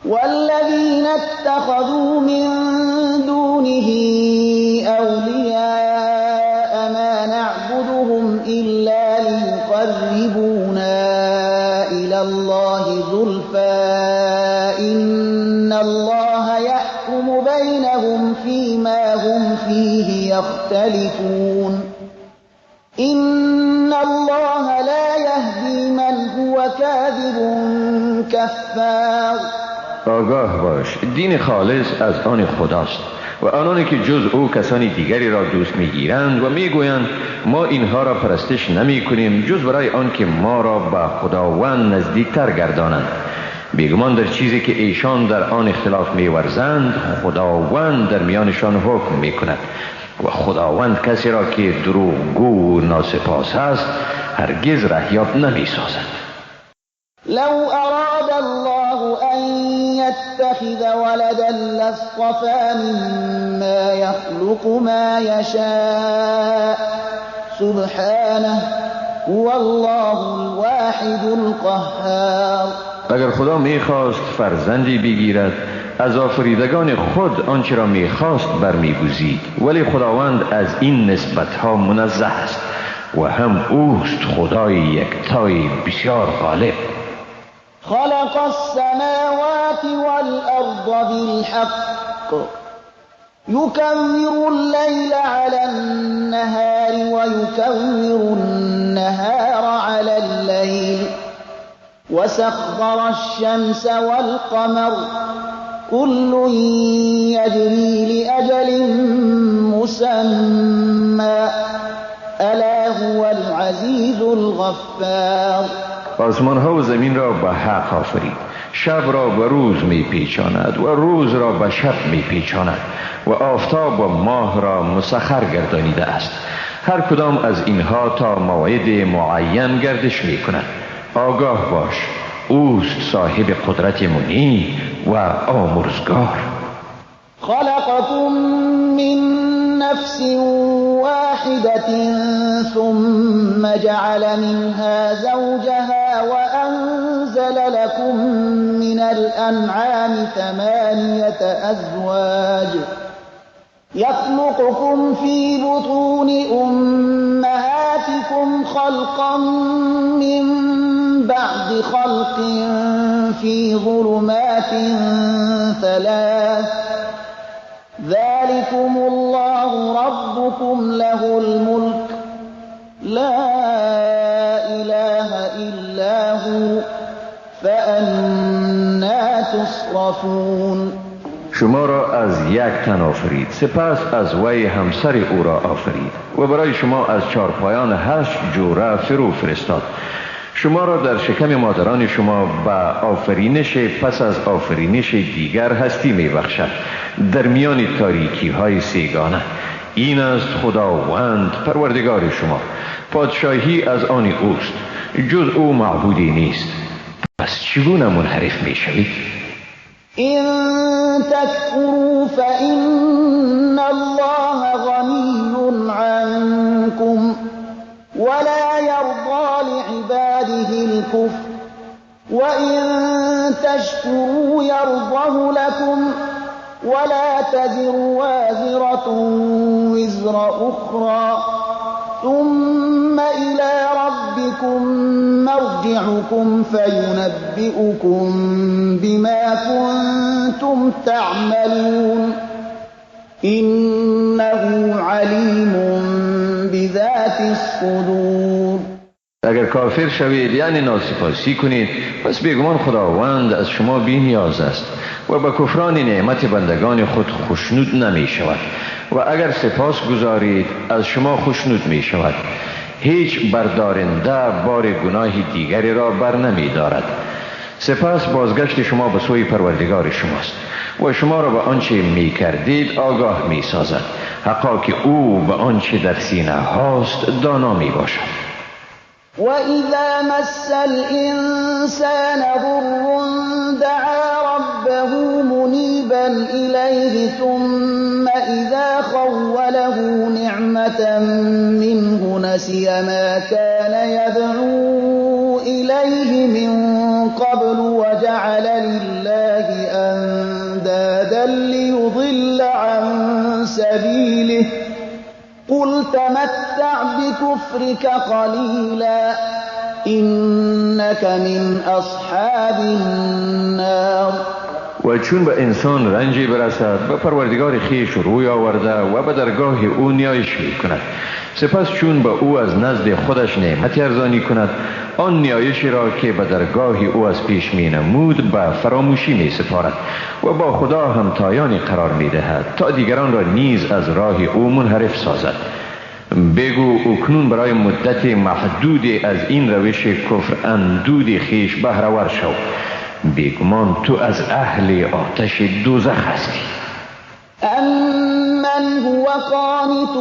والذين اتخذوا من دونه أولياء ما نعبدهم إلا ليقربونا إلى الله زلفى إن الله يحكم بينهم فيما هم فيه يختلفون إن الله لا يهدي من هو كاذب كفار. آگاه باش، دین خالص از آن خداست و آنانی که جز او کسانی دیگری را دوست میگیرند و میگویند ما اینها را پرستش نمی کنیم جز برای آنکه ما را به خداوند نزدیکتر گردانند. بیگمان در چیزی که ایشان در آن اختلاف میورزند خداوند در میانشان حکم میکند و خداوند کسی را که دروغگو و ناسپاس است هرگز رهیاب نمیسازد. لو أراد الله أن يتخذ ولدا لاصطفى مما يخلق ما يشاء سبحانه هو الله الواحد القهار. اگر خدا میخواست فرزندی بگیرد از آفریدگان خود آنچه را میخواست برمیگزید، ولی خداوند از این نسبتها منزه است و هم اوست خدای یکتای بسیار غالب. خلق السماوات والأرض بالحق يكور الليل على النهار ويكور النهار على الليل وسخر الشمس والقمر كل يجري لأجل مسمى ألا هو العزيز الغفار. آسمان ها و زمین را به حق آفرید، شب را به روز می پیچاند و روز را به شب می پیچاند و آفتاب و ماه را مسخر گردانیده است. هر کدام از اینها تا موعد معین گردش می کند. آگاه باش، اوست صاحب قدرت منی و آمرزگار. خلقكم من نفس واحدة ثم جعل منها زوجها وأنزل لكم من الأنعام 8 أزواج يخلقكم في بطون أمهاتكم خلقا من بعد خلق في ظلمات ثلاث ذلكم الله ربكم له الملك لا إله إلا هو فأنا تصرفون. شما را از یک تن آفرید، سپس از وی همسر او را آفرید و برای شما از چارپایان 8 جوره فرو فرستاد. شما را در شکم مادران شما به آفرینش پس از آفرینش دیگر هستی می بخشد در میان تاریکی های سیگانه. این است خداوند پروردگار شما، پادشاهی از آن اوست، جز او معبودی نیست. پس چگونه منحرف می شوید؟ إن تكفروا فإن الله غني عنكم ولا يرضى لعباده الكفر وإن تشكروا يرضه لكم ولا تزر وازرة وزر أخرى ثم إلى ربكم مرجعكم فينبئكم بما كنتم تعملون. إنه علیم بذات الصدور. اگر کافر شوید یعنی ناسپاسی کنید، پس بیگمان خداوند از شما بی نیاز است و به کفران نعمت بندگان خود خوشنود نمی شود و اگر سپاس گذارید از شما خوشنود می شود. هیچ بردارنده بار گناه دیگری را بر نمی دارد. سپس بازگشت شما به سوی پروردگار شماست و شما را به آنچه می کردید آگاه می سازد. حقا که او به آنچه در سینه هاست دانا می باشد. وَإِذَا مَسَّ الْإِنسَانَ ضُرٌّ دَعَا رَبَّهُ مُنِيبًا إِلَيْهِ ثُمَّ إِذَا خَوَّلَهُ نِعْمَةً مِّنْهُ نَسِيَ مَا كَانَ يَدْعُو إِلَيْهِ مِن قَبْلُ وَجَعَلَ لِلَّهِ أَندَادًا لِّيُضِلَّ عَن سَبِيلِهِ قل تمتع بكفرك قليلا إنك من أصحاب النار. و چون به انسان رنجی برسد به پروردگار خویش روی آورده و به درگاه او نیایش می کند. سپس چون به او از نزد خودش نعمت ارزانی کند، آن نیایشی را که به درگاه او از پیش می نمود به فراموشی می سپارد و با خدا همتایانی قرار می دهد تا دیگران را نیز از راه او منحرف سازد. بگو اکنون برای مدت محدود از این روش کفر اندود خویش بهره ور شو، بیگمان تو از اهل آتش دوزخ هستی. أمن هو قانت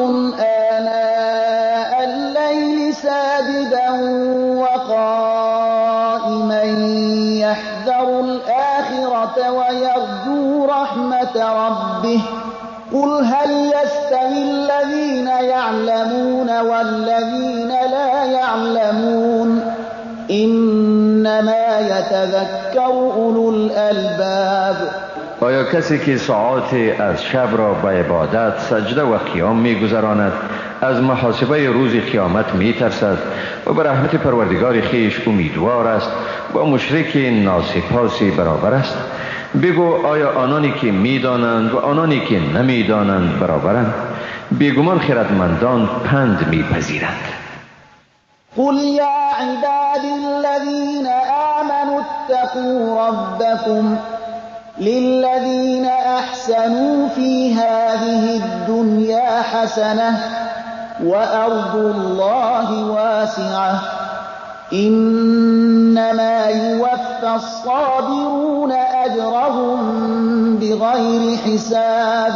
آناء الليل ساجدا وقائما يحذر الآخرة ويرجو رحمة ربه قل هل يستوي الذين يعلمون والذين لا يعلمون إنما يتذكر أولو الألباب. آیا کسی که ساعات از شب را به عبادت، سجده و قیام می‌گذراند، از محاسبه روز قیامت می‌ترسد و به رحمت پروردگار خویش امیدوار است، با مشرک ناسپاسی برابر است؟ بگو آیا آنانی که می‌دانند و آنانی که نمی‌دانند برابرند؟ بیگمان خردمندان پند می‌پذیرند. قل یا عبادی الذین آمنوا اتقوا ربکم للذین احسنوا فی هذه الدنیا حسنة وأرض الله واسعة إنما يوفى الصابرون أجرهم بغیر حساب.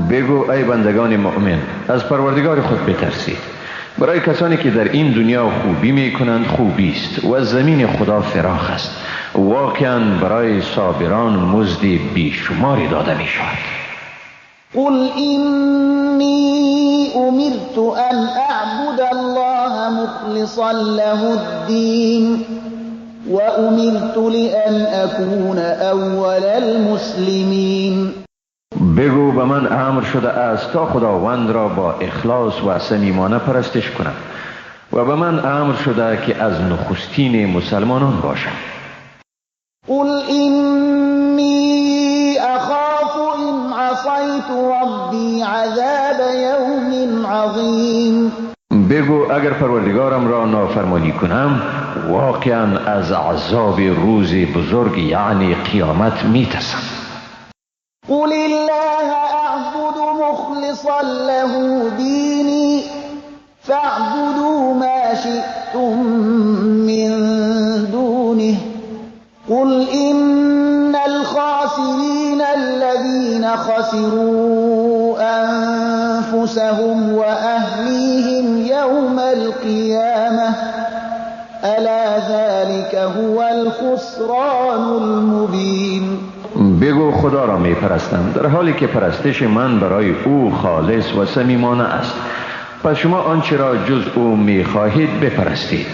بگو ای بندگان مؤمن، از پروردگار خود بترسید. برای کسانی که در این دنیا خوبی میکنند خوبی است و زمین خدا فراخ است. واقعا برای صابران مزد بیشماری داده می شود. قل اینی امرت ان اعبد الله مخلصا له الدین و امرت لان اکون اول المسلمین. بگو به من امر شده است تا خداوند را با اخلاص و صمیمانه پرستش کنم و به من امر شده که از نخستین مسلمانان باشم. قل اینی اخاف ان عصیت ربی عذاب یوم عظیم. بگو اگر پروردگارم را نافرمانی کنم واقعا از عذاب روز بزرگ یعنی قیامت میترسم. قل الله اعبد مخلصا له دینی فاعبدوا ما شئتم من دونه قل إن الخاسرين الذين خسروا أنفسهم وأهليهم يوم القيامة ألا ذلك هو الخسران المبين. بگو خدا را می پرستم در حالی که پرستش من برای او خالص و صمیمانه است، پس شما آنچه را جز او می خواهید بپرستید.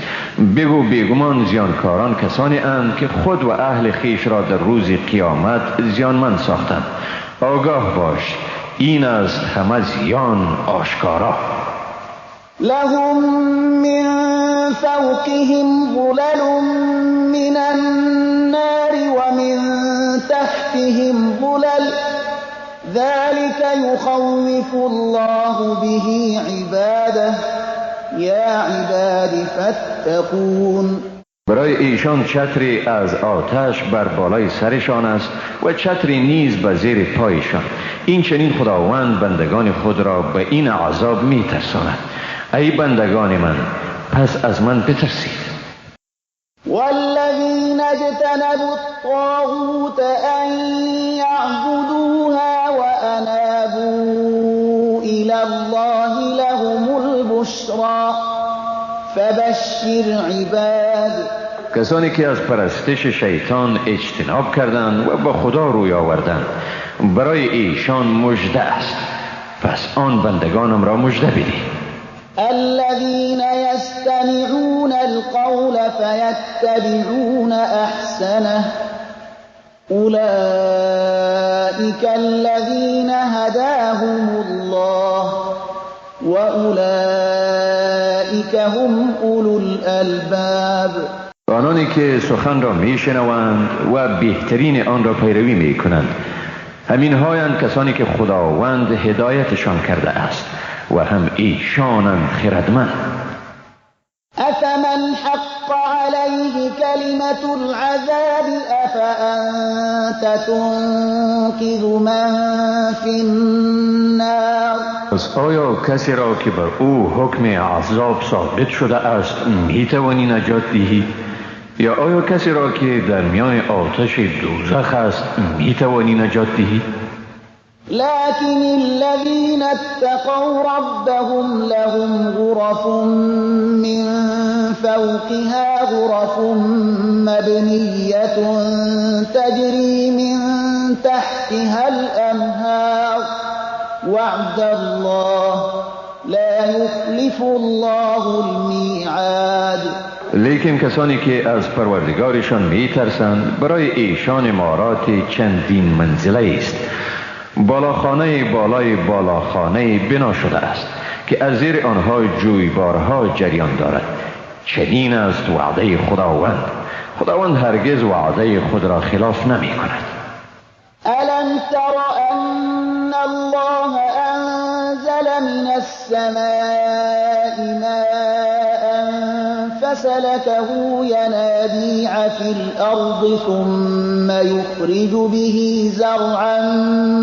بگو بیگمان زیانکاران کسانی اند که خود و اهل خیش را در روز قیامت زیانمند ساختند. آگاه باش، این است همه زیان آشکارا. لهم من فوقهم ظلل من النار ومن تحتهم ظلل ذلك يخوف الله به عباده یا عباد فاتقون. برای ایشان چتری از آتش بر بالای سرشان است و چتری نیز به زیر پایشان. این چنین خداوند بندگان خود را به این عذاب می ترساند. ای بندگان من، پس از من بترسید. والذین اجتنبوا الطاغوت ان یعبدوها وانابوا الی الله لهم البشری فبشر عباد. کسانی که از پرستش شیطان اجتناب کردند و با خدا روی آوردند، برای ایشان مژده است. پس آن بندگانم را مژده بده. الذين يستمعون القول فيتبعون احسنه اولئك الذين هداهم الله وأولئك هم أولو الألباب. آنانی که سخن را میشنوند و بهترین آن را پیروی میکنند، همین هایند کسانی که خداوند هدایتشان کرده است و هم ایشانند خردمند. افمن حق علیه کلمة العذاب افانت تنقذ من فی النار. پس آیا کسی را که بر او حکم عذاب ثابت شده است میتوانی نجات دهی؟ یا آیا کسی را که در میان آتش دوزخ است میتوانی نجات دهی؟ لكن الذين اتقوا ربهم لهم غرف من فوقها غرف مبنية تجري من تحتها الأنهار وعد الله لا يخلف الله الميعاد. لیکن کسانی که از پروردگارشان میترسند، برای ایشان امارات چندین منزله است. بالاخانه بالای بالاخانه بنا شده است که از زیر آنها جویبارها جریان دارد. چنین است وعده خداوند. خداوند هرگز وعده خود را خلاف نمی کند. الم تر ان الله انزل من السماء ماء فسلكه ينابيع في الأرض ثم يخرج به زرعا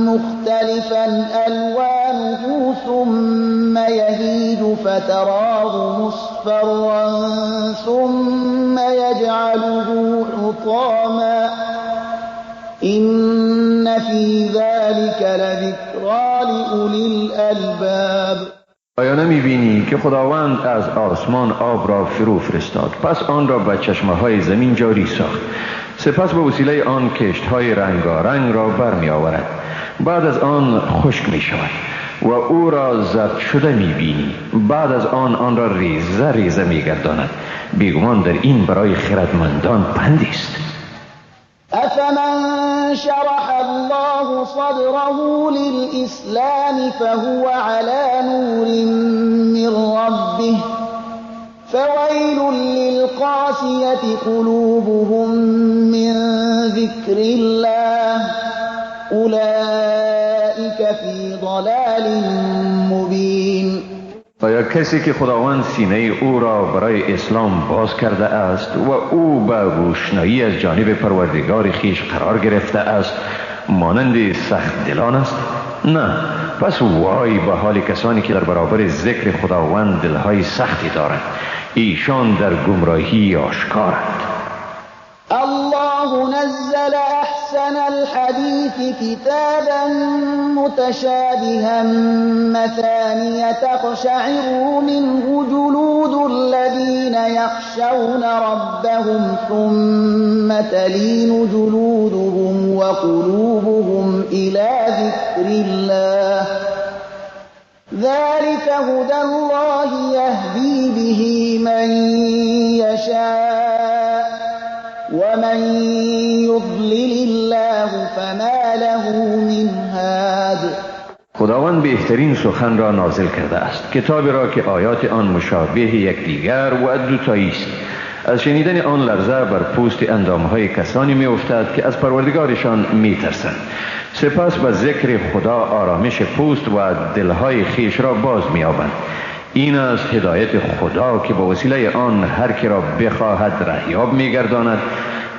مختلفا ألوانه ثم يهيج فتراه مصفرا ثم يجعله حطاما إن في ذلك لذكرى لأولي الألباب. آیا نمی بینی که خداوند از آسمان آب را فرو فرستاد، پس آن را به چشمه های زمین جاری ساخت، سپس به وسیله آن کشت های رنگارنگ را برمی آورد، بعد از آن خشک می شود و او را زرد شده می بینی، بعد از آن آن را ریزه ریزه می گرداند. بیگمان در این برای خردمندان پندی است. افمن شرح الله صدره للإسلام فهو على نور من ربه فويل للقاسية قلوبهم من ذكر الله أولئك في ضلال مبين. آیا کسی که خداوند سینه او را برای اسلام باز کرده است و او به روشنایی از جانب پروردگار خویش قرار گرفته است مانند سخت دلان است؟ نه، پس وای به حال کسانی که در برابر ذکر خداوند دلهای سختی دارند، ایشان در گمراهی آشکارند. الله نزل احسن الحديث كتابا متشابها مثانية تقشعر منه جلود الذين يخشون ربهم ثم تلين جلودهم وقلوبهم إلى ذكر الله ذلك هدى الله يهدي به من يشاء ومن يضلل الله فما له من هاد. خداوند بهترین سخن را نازل کرده است، کتابی را که آیات آن مشابه یکدیگر و دوتایی است. از شنیدن آن لرزه بر پوست اندامهای کسانی می افتد که از پروردگارشان می ترسند. سپس به ذکر خدا آرامش پوست و دلهای خیش را باز می یابند. این است هدایت خدا که با وسیله آن هر کی را بخواهد رهیاب می گرداند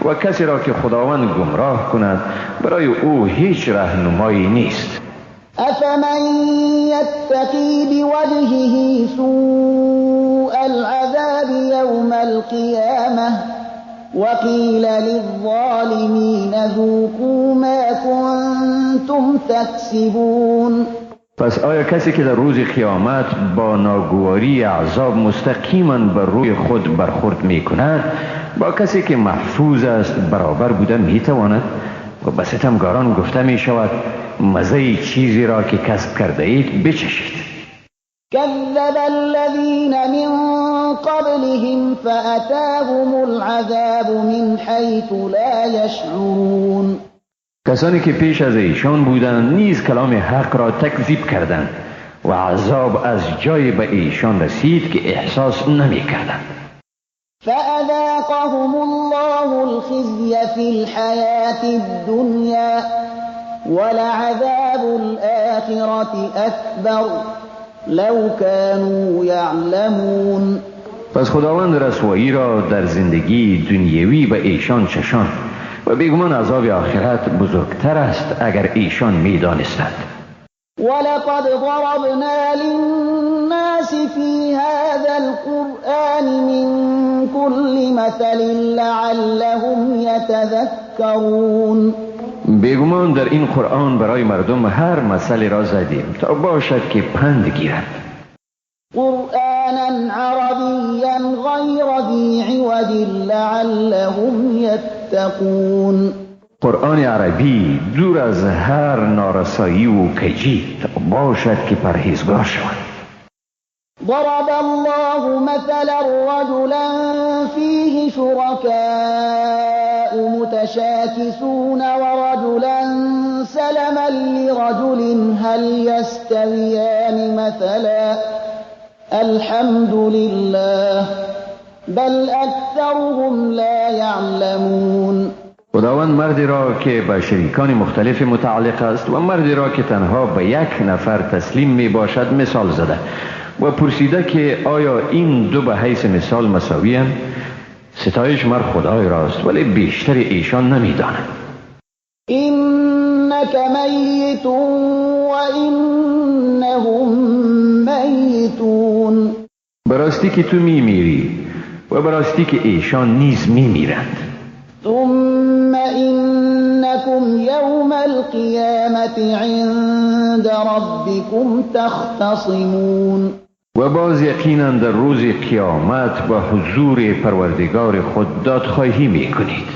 و کسی را که خداوند گمراه کند برای او هیچ راهنمایی نیست. افمن یتقی بوجهه سوء العذاب یوم القیامة وقیل للظالمین ذوقوا ما کنتم تکسبون. پس آیا کسی که در روز قیامت با ناگواری عذاب مستقیما بر روی خود برخورد می کند با کسی که محفوظ است برابر بوده می تواند؟ و به ستمگاران گفته می شود مزه چیزی را که کسب کرده اید بچشید. کذب الذین من قبلهم فأتاهم العذاب من حیث لا یشعرون. کسانی که پیش از ایشان بودند نیز کلام حق را تکذیب کردند و عذاب از جای به ایشان رسید که احساس نمی کردند. فأذاقهم الله الخزي في الحياة الدنيا ولعذاب الآخرة أكبر لو كانوا يعلمون. پس خداوند رسوایی را در زندگی دنیوی به ایشان چشاند و بیگمان عذاب آخرت بزرگتر است اگر ایشان میدانستند. ولقد ضربنا للناس في هذا القرآن من كل مثل لعلهم يتذكرون. بیگمان در این قرآن برای مردم هر مثل را زدیم تا باشد که پند گیرند. قرآنا عربیا غیر ذی عوج لعلهم یتقون. قرآن عربی دور از هر نارسایی و کجی تا باشد که پرهیزگار شوند. ضرب الله مثلا رجلا فيه شركاء متشاكسون ورجلا سلما لرجل هل يستويان مثلا الحمد لله بل اکثرهم لا يعلمون. خداوند مردی را که به شریکان مختلف متعلق است و مردی را که تنها به یک نفر تسلیم می باشد مثال زده و پرسیده که آیا این دو به حیث مثال مساوی اند؟ ستایش مر خدای راست ولی بیشتر ایشان نمیدانند. انک میت و انهم میتون. براستی که تو میمیری و براستی که ایشان نیز میمیرند. ثم انکم یوم القیامة عند ربکم تختصمون. و باز یقینا در روز قیامت با حضور پروردگار خود دادخواهی میکنید.